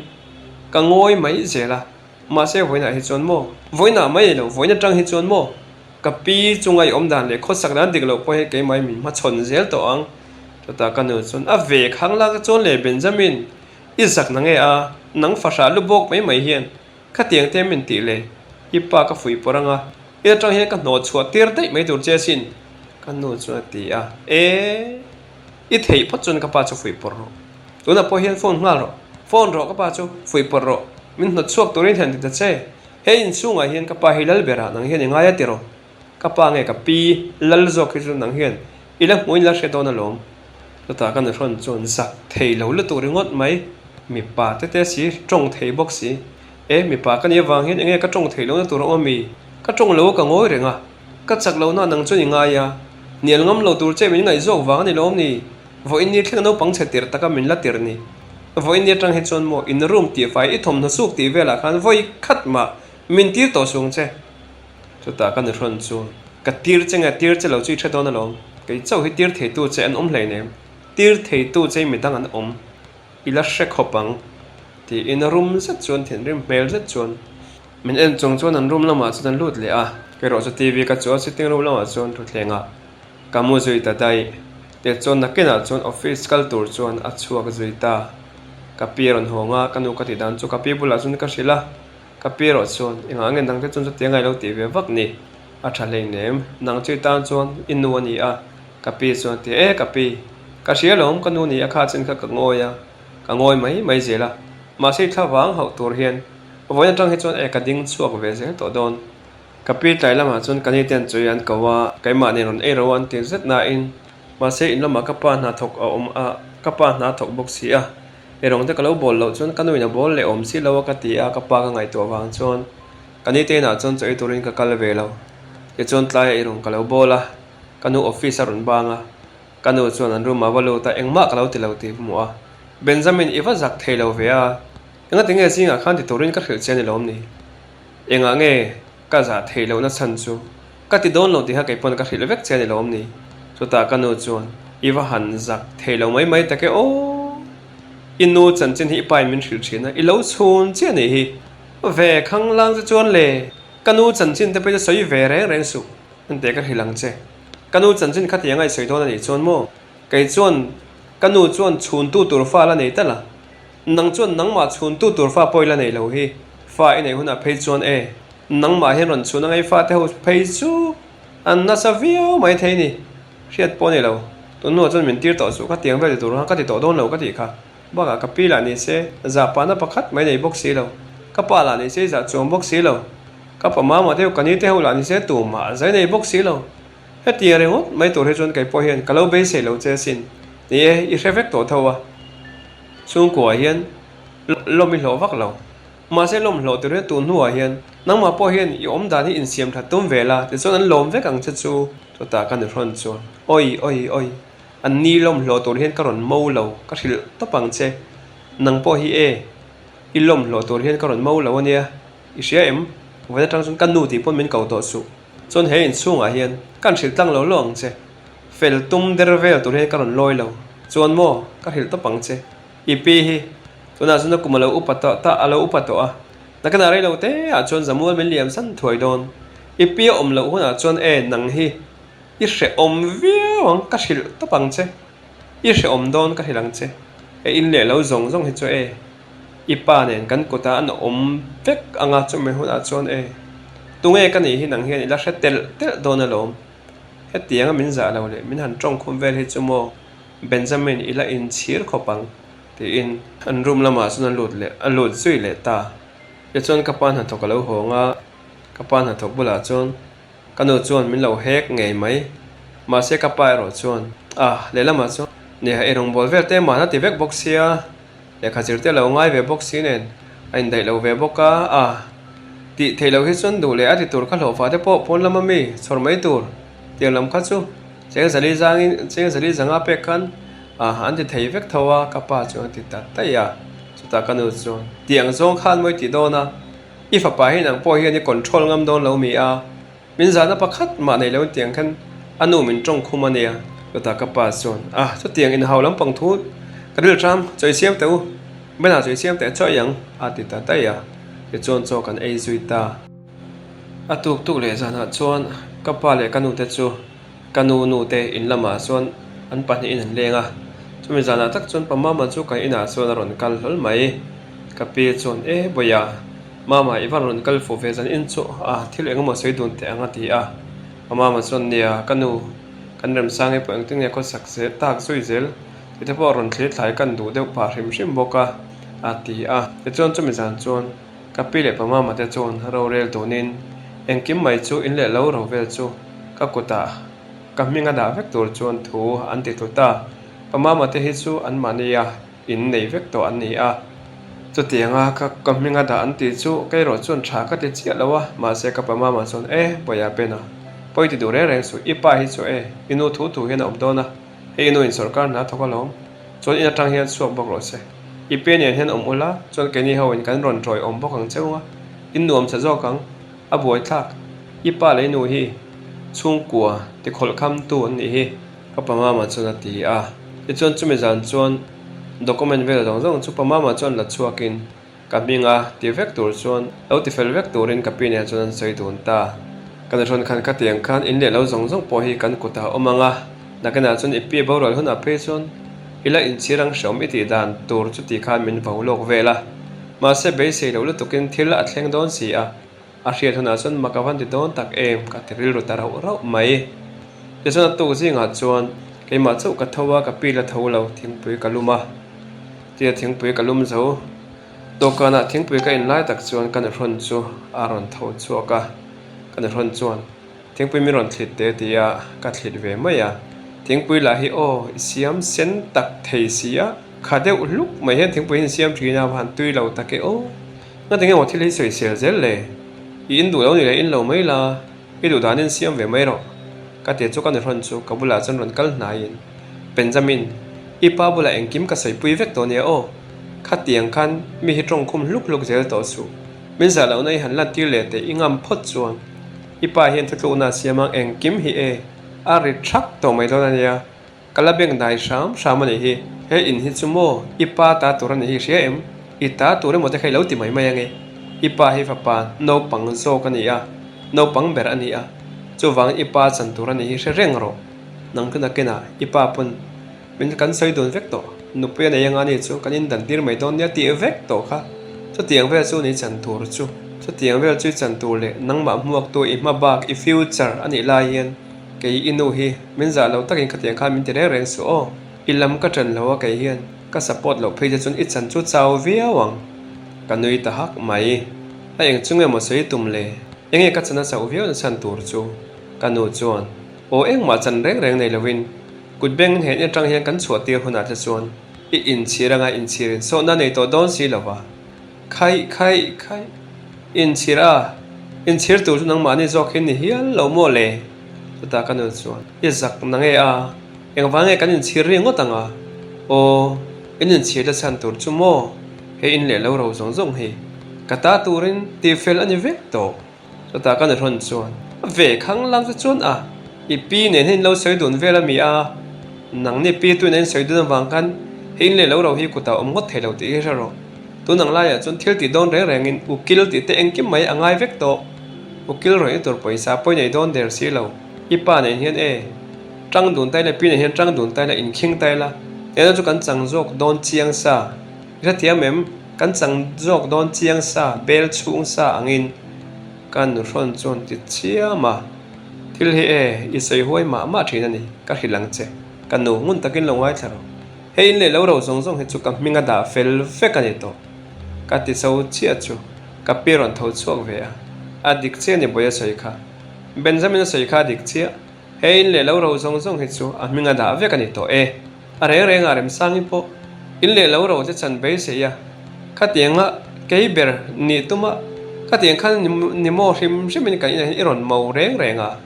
ka ngawi mai zel a. Mahse vawiinah hi chuan maw? Vawiinah mai ei lo, vawiin atang hi chuan maw? Ka pi chunga i awm dan leh khawsak dan dik loh pawh hi keimah hi min hmachhawn zel tawh ang. Chutah ka nu chuan a ve khang lak chuan le Benjamin, i zak na nge a, nang fahrah lu bawk mai mai hian Khatiang te min tih le, i pa ka fuih pawr anga, i atang hian ka hnawh chhuah tir daih mai tur che asin, ka nu chuan a ti a. E, i theih phawt chuan ka pa chu fuih pawr rawh. Tunah pawh hian phone nghal rawh, phone rawh ka pa chu fuih pawr rawh, min hnawt chhuak turin hian ti ta che. He inchhungah hian ka pa hi lal berah nang hian i ngai a ti rawh. Ka pa nge ka pi lal zawk hi chu nang hian i la hmuhin la hre dawn alawm. Chutah ka nuhrawn chuan zak thei lo lutuk ringawt mai. Mipa te te si, tawng thei bawk si. E, mipa ka nih avang hian enge ka tawng theih lohna tur a awm ami? Ka tawng lo a ka ngawi reng a. Ka chak lohna nang chuan i ngai a. Hnial ngam lo tur che min ngaih zawk vang a ni lawm ni? Vawiin ni thleng naupang chhe tirh taka min la tirh ni. Vawiin ni atang hi chuan maw in room tihfai i thawmhnaw suk tih velah khan vawi khat mah min tir tawh sung che. Chutah ka nuhrawn chu ka tir che nge tir che lo chu i hre dawn alawm. Kei chauh hi tir theitu che an awm hleinem. Tir theitu che i midang an awm. I la hre khawp ang. Tiin a rum zet chuan thinrim hmel zet chuan min en chung chuan an room lamah chuan an lut leh a. Kei erawh chu TV ka chu a sitting room lamah chuan thutthlengah ka mu zui ta daih. Tichuan nakinah chuan office kal tur chuan a chhuak zui ta. Ka pi a rawn hawng a, ka nu ka tih dan chu ka pi bulah chuan ka hrilh a. Ka pi erawh chuan, Engah nge nangte chuan chuti angai lo tih ve vak ni? A tha hleinem, nang chu i tan chuan i nu a ni a. Ka pi chuan a ti, E ka pi, ka hria lawm ka nu ni a kha chin kha ka ngawi a, ka ngawi mai mai zel a. Mahse i thla vang hauh tur hian vawiin atang hi chuan e ka ding chhuak ve zel tawh dawn. Ka pi tlai lamah chuan ka ni ten chawi an ko a, keimah nen rawn ei ro an ti zet nain mahse in lamah ka pa hna thawk a awm a, ka pa hna thawk bawk si a. Erawng te ka lo bawl loh chuan ka nuin a bawl leh awm si lo a ka ti a, ka pa ka ngaihtuah vang chuan ka ni te inah chuan chaw ei turin ka kal ve lo. Tichuan tlaia erawng ka lo bawl a, ka nu office a rawn bang a, ka nu chuan an room ah va lut a, engmah ka lo ti lo tih hmuh a, Benjamin i va zak thei lo ve a, Engati nge zingah khan ti turin ka hrilh che a ni lawm ni? Engah nge ka zah theih lohna chhan chu ka ti dawn lo tih kha kei pawn ka hrilh vek che a ni lawm ni? Chutah ka nu chuan, I va han zak thei lo mai mai tak e aw! I nu chanchin hi i pain min hrilh thin a, i lo chhun chiah nih hi. Ve khanglang che chuan le, ka nu chanchin te pawh hi chu sawi ve reng reng suh, enteh ka hrilh ang che. Ka nu chanchin khatiang a i sawi dawn a nih chuan maw? Kei chuan ka nu chuan chhuntu tur fa la nei tal a, nang chuan nangmah chhuntu tur fa pawh i la nei lo hi, fa i neih hunah phei chuan e, nangmah hian rawn chhun angai fa te ho phei chu an nasa viau mai thei ni, hriat pawh a ni lo, tun hnuah chuan min tir tawh suh khatiang vel ti tur khan ka ti tawh dawn lo ka tih kha, bakah ka pi lah ni se zahpahna pakhat mai nei bawk si lo, ka pa lah ni se zah chuang bawk si lo, ka pa mama te ho ka ni te ho lah ni se tumah zai nei bawk si lo. Hetiang ringawt mai tur hi chuan kei pawh hian ka lo beisei lo che asin. Ni e, i hre vek tawh tho a. Chhungkuaah hian lawm i hlawh vak lo. Mahse lawm hlawh tur hian tun hnuah hian nangmah pawh hian i awm dan hi insiam that tum ve la tichuan an lawm vek ang che chu. Chutah ka nuhrawn chuan, Awi, awi, awi, an ni lawm hlawh tur hian ka rawn mo lo, ka hrilh tawp ang che. Nang pawh hi e, i lawm hlawh tur hian ka rawn mo lo ania, i hria em? Vawiin atang chuan ka nu tih pawn min ko tawh suh. Chuan he inchhungah hian kan hrilh tlang lo lo ang che. Fel tum der vel tur hian ka rawn lawi lo. Chuan maw, ka hrilh tawp ang che. I pi hi tunah chuan a kum a lo upa tawh ta, a lo upa tawh a. Nakinah rei lo te ah chuan Zamual min liam san thuai dawn. I pi a awm loh hunah chuan e nang hi i hrehawm viau ang, ka hrilh tawp ang che. I hrehawm dawn ka hrilh ang che. He in leh lo zawng zawng hi chu e. I pa nen kan kutah an awm vek anga chumi hunah chuan e, tunge ka nih hi nang hian i la hre telh telh dawn alawm. Hetianga min zah lo leh min han tawngkhum vel hi chu maw Benjamin i la inchhir khawp ang tiin an room lamah chuan a lut leh a lut zui leh ta. Tichuan ka pa hnathawk a lo hawng a, ka pa hnathawk bulah chuan Ka nu chuan min lo hek ngei mai. Mahse ka pa erawh chuan, Ah, lehlamah chuan Neha ei rawngbâwl vel te mahna ti vek bawk sia, lehkha zir te lo ngai ve bawk si nen a indaih lo ve bawk a, ah, tih theih loh hi chuan duh leh a ti tur kha hlawhfah te pawh pawn lama mi chhawr mai tur tiang lam kha chu cheng zali zangin cheng zali zanga pek khan ah an ti thei vek tho a, ka pa chuan a ti ta daih a. Chutah ka nu chuan, Tiang zawng khan mawi tih dawn a. I fapa hi nang pawh hian i control ngam dawn lo mi a, min zahna pakhat mah nei lo tiang khan a nu min tawng khum a nia. Chutah ka pa chuan, Ah, chutiang inhau lampang thu ka ril ṭam, chawi siam teh u, Bena chawi siam teh chawi ang, a ti ta daih a, tichuan chaw kan ei zui ta. A tuk tuk leh zanah chuan ka pa leh ka nu te chu Ka nu nu te in lamah chuan an pahnihin an leng a, chumi zanah tak chuan pa Mama chu kan inah chuan a rawn kal hlawl mai. Ka pi chuan, E Bawia, Mama i van rawn kal fuh ve zan in chu a, thil eng emaw sawi dun teh ang a ti a. Pa Mama chuan, Nia, ka nu, kan Remsangi pawh engtin nge khawsak zel tak zui zel tih te pawh a rawn thlir thlai kan duh deuh phah hrim hrim bawk a, a ti a. Tichuan chumi zan chuan ka pi leh pa Mama te chuan rorel dunin engkim mai chu in leh lo ro vel chu Ka kutah ka hming a dah vek tur chuan thu an ti tlut a, pa mama te hi chu an mahnia in nei vek tawh an ni a. Chutianga ka ka hming a dah an tih chu kei erawh chuan tha ka ti chiah lo a, mahse ka pa mama chuan e Bawia Bena, pawi ti duh reng reng suh, i pa hi chu e i nu thu thu hian a awm dawn a, hei i nu in sawrkar hna thawk alawm, chuan in atang hian chhuak bawk rawh se. I pe nen hian awm ula, chuan keini ho in kan rawn tawi awm bawk ang cheu a, in nuam che zawk ang. A buaithlak, i pa leh i nu hi chhungkua tikhawlh khamtu an nih hi, ka pa mama chuan a ti a. Tichuan chumi zan chuan document vel zawng zawng chu pa mama chuan la chhuakin ka hming a ti vek tur chuan lo ti fel vek turin ka pi nen chuan an sawi dun ta. Ka nuhrawn khan khatiang khan in leh lo zawng zawng pawh hi kan kutah a awm ang a, nakinah chuan i pi boral hunah phei chuan i la inchhir ang hreawm i tih dan tur chuti khan min vo lawk vel a. Mahse beisei loh lutukin thil a thleng dawn si a, a hriat hunah chuan mak a van ti dawn tak em ka ti rilru ta rauh rauh mai. Tichuan a tuk zingah chuan keimah chauh ka tho a, ka pi la tho lo, thingpui ka lum a. Tia thingpui ka lum zo, dawhkanah thingpui ka in lai tak chuan ka nuhrawn chu a rawn tho chhuak a, ka nuhrawn chuan Thingpui min rawn thlit teh ti a, ka thlit ve mai a. Thingpui lah hi aw, i siam sen tak thei si a, kha deuh hluk mai hian thingpui hi in siam thin a, van tui lo tak e aw. Ngati nge maw thil hi sawisel zel le? I in duh lo ni leh in lo mai la, i duh danin siam ve mai rawh. Ka ti chu ka nuhrawn chu ka bulah chuan rawn kal hnaiin, Benjamin, i pa bulah engkim ka sawipui vek tawh nia aw. Khatiang khan mi hi tawngkhum hluk hluk zel tawh suh. Min zah lohna i han lantir leh teh i ngam phawt chuan i pa hian thutlukna a siam ang engkim hi e a ri thak tawh mai dawn a nia. Ka la beng dai hram hram a nih hi. He in hi chu maw i pa ta tur a nih hi hria em? I ta tur emaw te kha i lo ti mai mai ange. I pa hi fapa naupang zawk a ni a, naupang ber a ni a, chuvangin i pa chan tur a nih hi hre reng rawh. Nang chu nakinah i pa pawn min kan sawi dun vek tawh. Nupui a nei anga ni chu kan indan tir mai dawn nia tih vek tawh kha. Chutiang vel chu ni chan tur chu. Chutiang vel chu i chan tur leh nangmah hmuaktu i hma bak i future a nih lai hian Kei i nu hi min zah lo takin khatiang khan min ti reng reng suh aw. I lam ka ṭan lo a kei hian ka support loh phei che chuan i chan chu chau viau ang. Ka nui ta hak mai. A eng chu nge maw sawi tum le? Enge ka chan a chauh viau na chhan tur chu? Ka nu chuan aw engmah chan reng reng nei lovin kut beng in hen atang hian kan chhuah tir hunah te chuan i inchhir anga inchhirin sawhna nei tawh dawn si lova. Khaih khaih khaih. Inchhir a, inchhir tur chu nangmahni zawk hi ni hial lo maw le? Chutah ka nu chuan, I zak na nge a, engvang nge kan inchhir ri ngawt ang a? Aw, in inchhir la chhan tur chu maw? He in leh lo ro zawng zawng hi ka ta turin tihfel a ni vek tawh. Chutah ka nuhrawn chuan, Ve khang lang chu chuan a, i pi nen hian in lo sawi dun vel a mi a, nangni pi tuin a in sawi dun avang khan he in leh lo ro hi kutah awm ngawt thei lo tih hi hre rawh. Tun ang laiah chuan thil tih dawn reng rengin ukil tih te engkim mai a ngai vek tawh. Ukil rawih na tur pawisa pawi nei dawn der si lo. I pa nen hian e, tang dun tai la, pi nen hian tang dun tai la, inkhing tai la, nena chu kan chang zawk dawn chiang sa. I hrethiam em? Kan chang zawk dawn chiang sa, bel chhung sa angin ka nuhrawn chuan ti chiam a. Thil hi e, i sawi huai mah mah thin a ni, ka hrilh ang che. Ka nu ngun takin lo ngaithla rawh. Hei in leh lo ro zawng zawng hi chu ka hming a dah fel vek a ni tawh. Ka ti cho chiah chu ka pi rawn tho chhuak ve a, a dik chiah a ni Bawiha sawi kha. Benjamin-a sawi kha a dik chiah. Hei in leh lo ro zawng zawng hi chu a hming a dah vek a ni tawh e. A reng reng ah Remsangi pawh in leh lo ro te chan beisei a, khatianga kei ber nih tuma khatiang khan ni maw hrim hrim in kan inah hian i rawn mo reng reng a.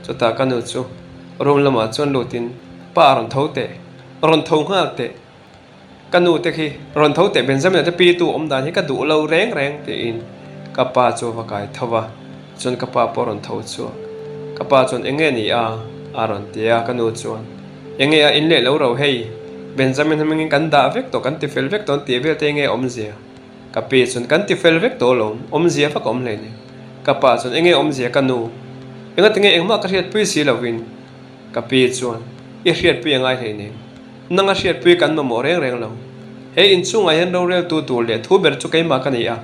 Chutah ka nu chu room lamah chuan lutin pa a rawn tho teh, rawn tho nghal teh. Ka nu te khi rawn tho teh Benjamin-a te pi tu awm dan hi ka duh lo reng reng tiin ka pa chu va kai tho va, chuan ka pa pawh rawn tho chhuak. Ka pa chuan eng nge ni a? a rawn ti a, ka nu chuan eng nge a in leh lo ro hei, Benjamin hmingin kan dah vek tawh kan ti fel vek tawh an tih vel te eng nge awmzia? Ka pi chuan kan ti fel vek tawh alawm, awmzia vak a awm hle ni. Ka pa chuan eng nge awmzia ka nu? Engati nge engmah ka hriatpui si lovin? Ka pi chuan, I hriatpui a ngai hleinem. Nang a hriatpui kan mamawh reng reng lo. He inchhungah hian roreltu tur leh thu ber chu keimah ka ni a,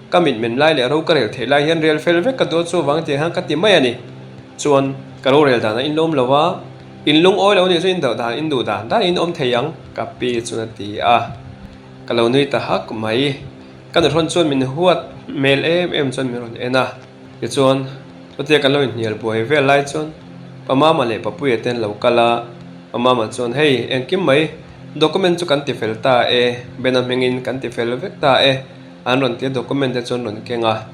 ka mitmen lai leh ro ka rel theih lai hian rel fel vek ka duh chuvang tih khan ka ti mai a ni. Chuan, ka rorel danah in lawm lo a, in lungawi lo nih chu in doh dan, in duh dan dan in awm thei ang, ka pi chuan a ti a. Ka lo nui ta hak mai. Ka nuhrawn chuan min huat hmel em em chuan min rawn en a. Tichuan, chutia kan lo inhnial buai vel lai chuan Pa Mama leh Papuia te an lo kal a, Pa Mama chuan, Hei, engkim mai, document chu kan ti fel ta e, Bena hmingin kan ti fel vek ta e, an rawn ti a, document te chu an rawn keng a.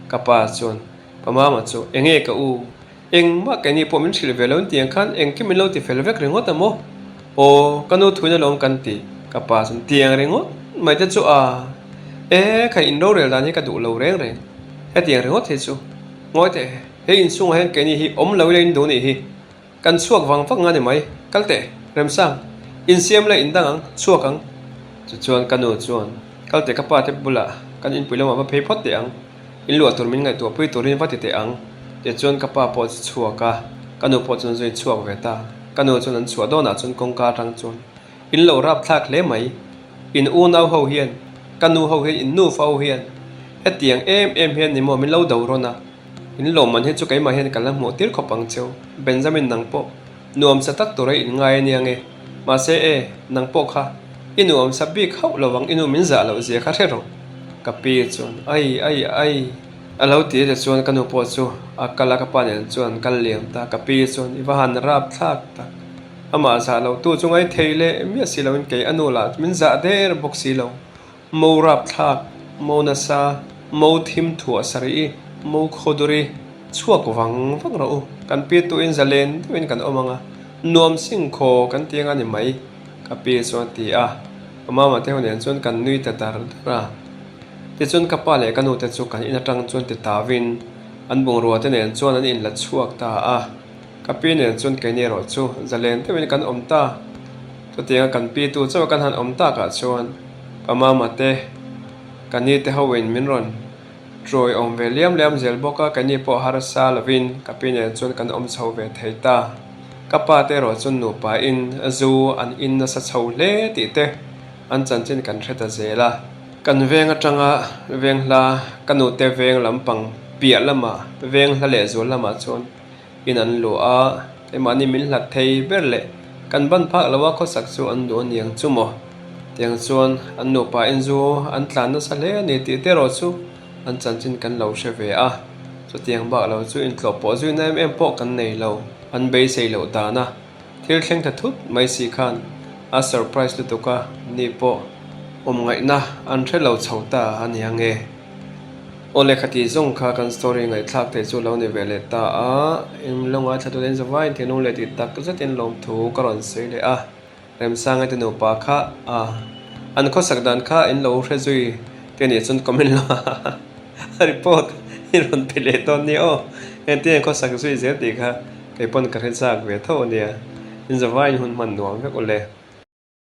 Ka pa chuan, Pa Mama chu, Enge ka u? Engmah keini pawh min hrilh ve lo in tiang khan engkim min lo ti fel vek ringawt a maw? Aw, ka nu thuin alawm kan ti, ka pa chuan tiang ringawt mai te chu a, e, kha in rorel dan hi ka duh lo reng reng. Hetiang ringawt hi chu ngawi teh, he inchhungah hian keini hi awm lo ila in duh nih hi. Kan chhuak vang vak nga ni mai, kal teh, Remsang, insiam la indang ang, chhuak ang. Tichuan ka nu chuan, kal teh ka pa te bulah kan inpui lamah va phei phawt teh ang, in luah tur min ngaihtuah pui turin va ti teh ang. Tichuan ka pa pawh chu chhuak a, ka nu pawh chuan zui chhuak ve ta. Ka nu chuan an chhuah dawnah chuan kawngka atang chuan In lo rap thlak hle mai. In unau ho hian, ka nu ho hian, in nufa ho hian hetiang em em hian ni maw min lo do rawn a. In lawmman hi chu keimah hian ka la hmuh tir khawp ang cheu. Benjamin nang pawh nuamsa tak tura in ngai a nia nge. Mahse e, nang pawh kha i nuamsa bik hauh lo ang i nu min zah loh zia kha hre rawh. Ka pi chuan ai ai ai a lo ti a chuan ka nu pawh chu a kal a ka pa nen chuan an kal liam ta. Ka pi chuan i va han rap thlak tak. Amah zah lo tu chu ngai thei leh miah si loin kei a nu lah min zah der bawk si lo. Mo rapthlak, mo nasa, mo thim thuah sarih i, mo khawdur i, chhuak vang vang rawh u. Kan pi tuin zalen deuhin kan awm ang a, nuam sing khaw kan ti anga ni mai, ka pi chuan a ti a. Ka mama te ho nen chuan kan nui ta dar dar a. Tichuan ka pa leh ka nu te chu kan in atang chuan ti tauin an bungrua te nen chuan an inla chhuak ta a. Ka pi nen chuan keini erawh chu zalen deuhin kan awm ta. Chutianga kan pi tu chauh kan han awm takah chuan ka mama te, ka ni te hoin min rawn Trawi awm ve liam liam zel bawk a, keini pawh harsa lovin ka pi nen chuan kan awm chho ve thei ta. Ka pa te erawh chuan nupa in zu an in nasa chho hle tih te an chanchin kan hre ta zel a. Kan veng atanga veng hla ka nute veng lampang piah lamah veng hla leh zual lamah chuan in an luah a, keimahni min hlat thei ber leh kan ban phak lo a khawsak chu an duh a niang chu maw? Tiang chuan an nupa in zu an tlan nasa hle a ni tih te erawh chu an chanchin kan lo hre ve a, chutiang bak lo chu intlawh pawh zuina em em pawh kan nei lo, an beisei loh dan a thil thleng ta thut mai si khan a surprise lutuk a ni pawh awm ngaihna an hre lo chho ta a nia nge. Aw lehkha tih zawng kha kan story ngaihthlak theih chu lo ni ve leh ta a, in lo ngaithla tute in zavai in thinlung leh tih tak zetin lawmthu ka rawn sawi leh a, Remsanga te nupa kha a an khawsak dan kha in lo hre zui te nih chuan comment lo a report i rawn pe leh dawn nia aw, engtin an khawsak zui zel tih kha kei pawn ka hre chak ve tho a nia, in zavai in hun hman nuam vek ule.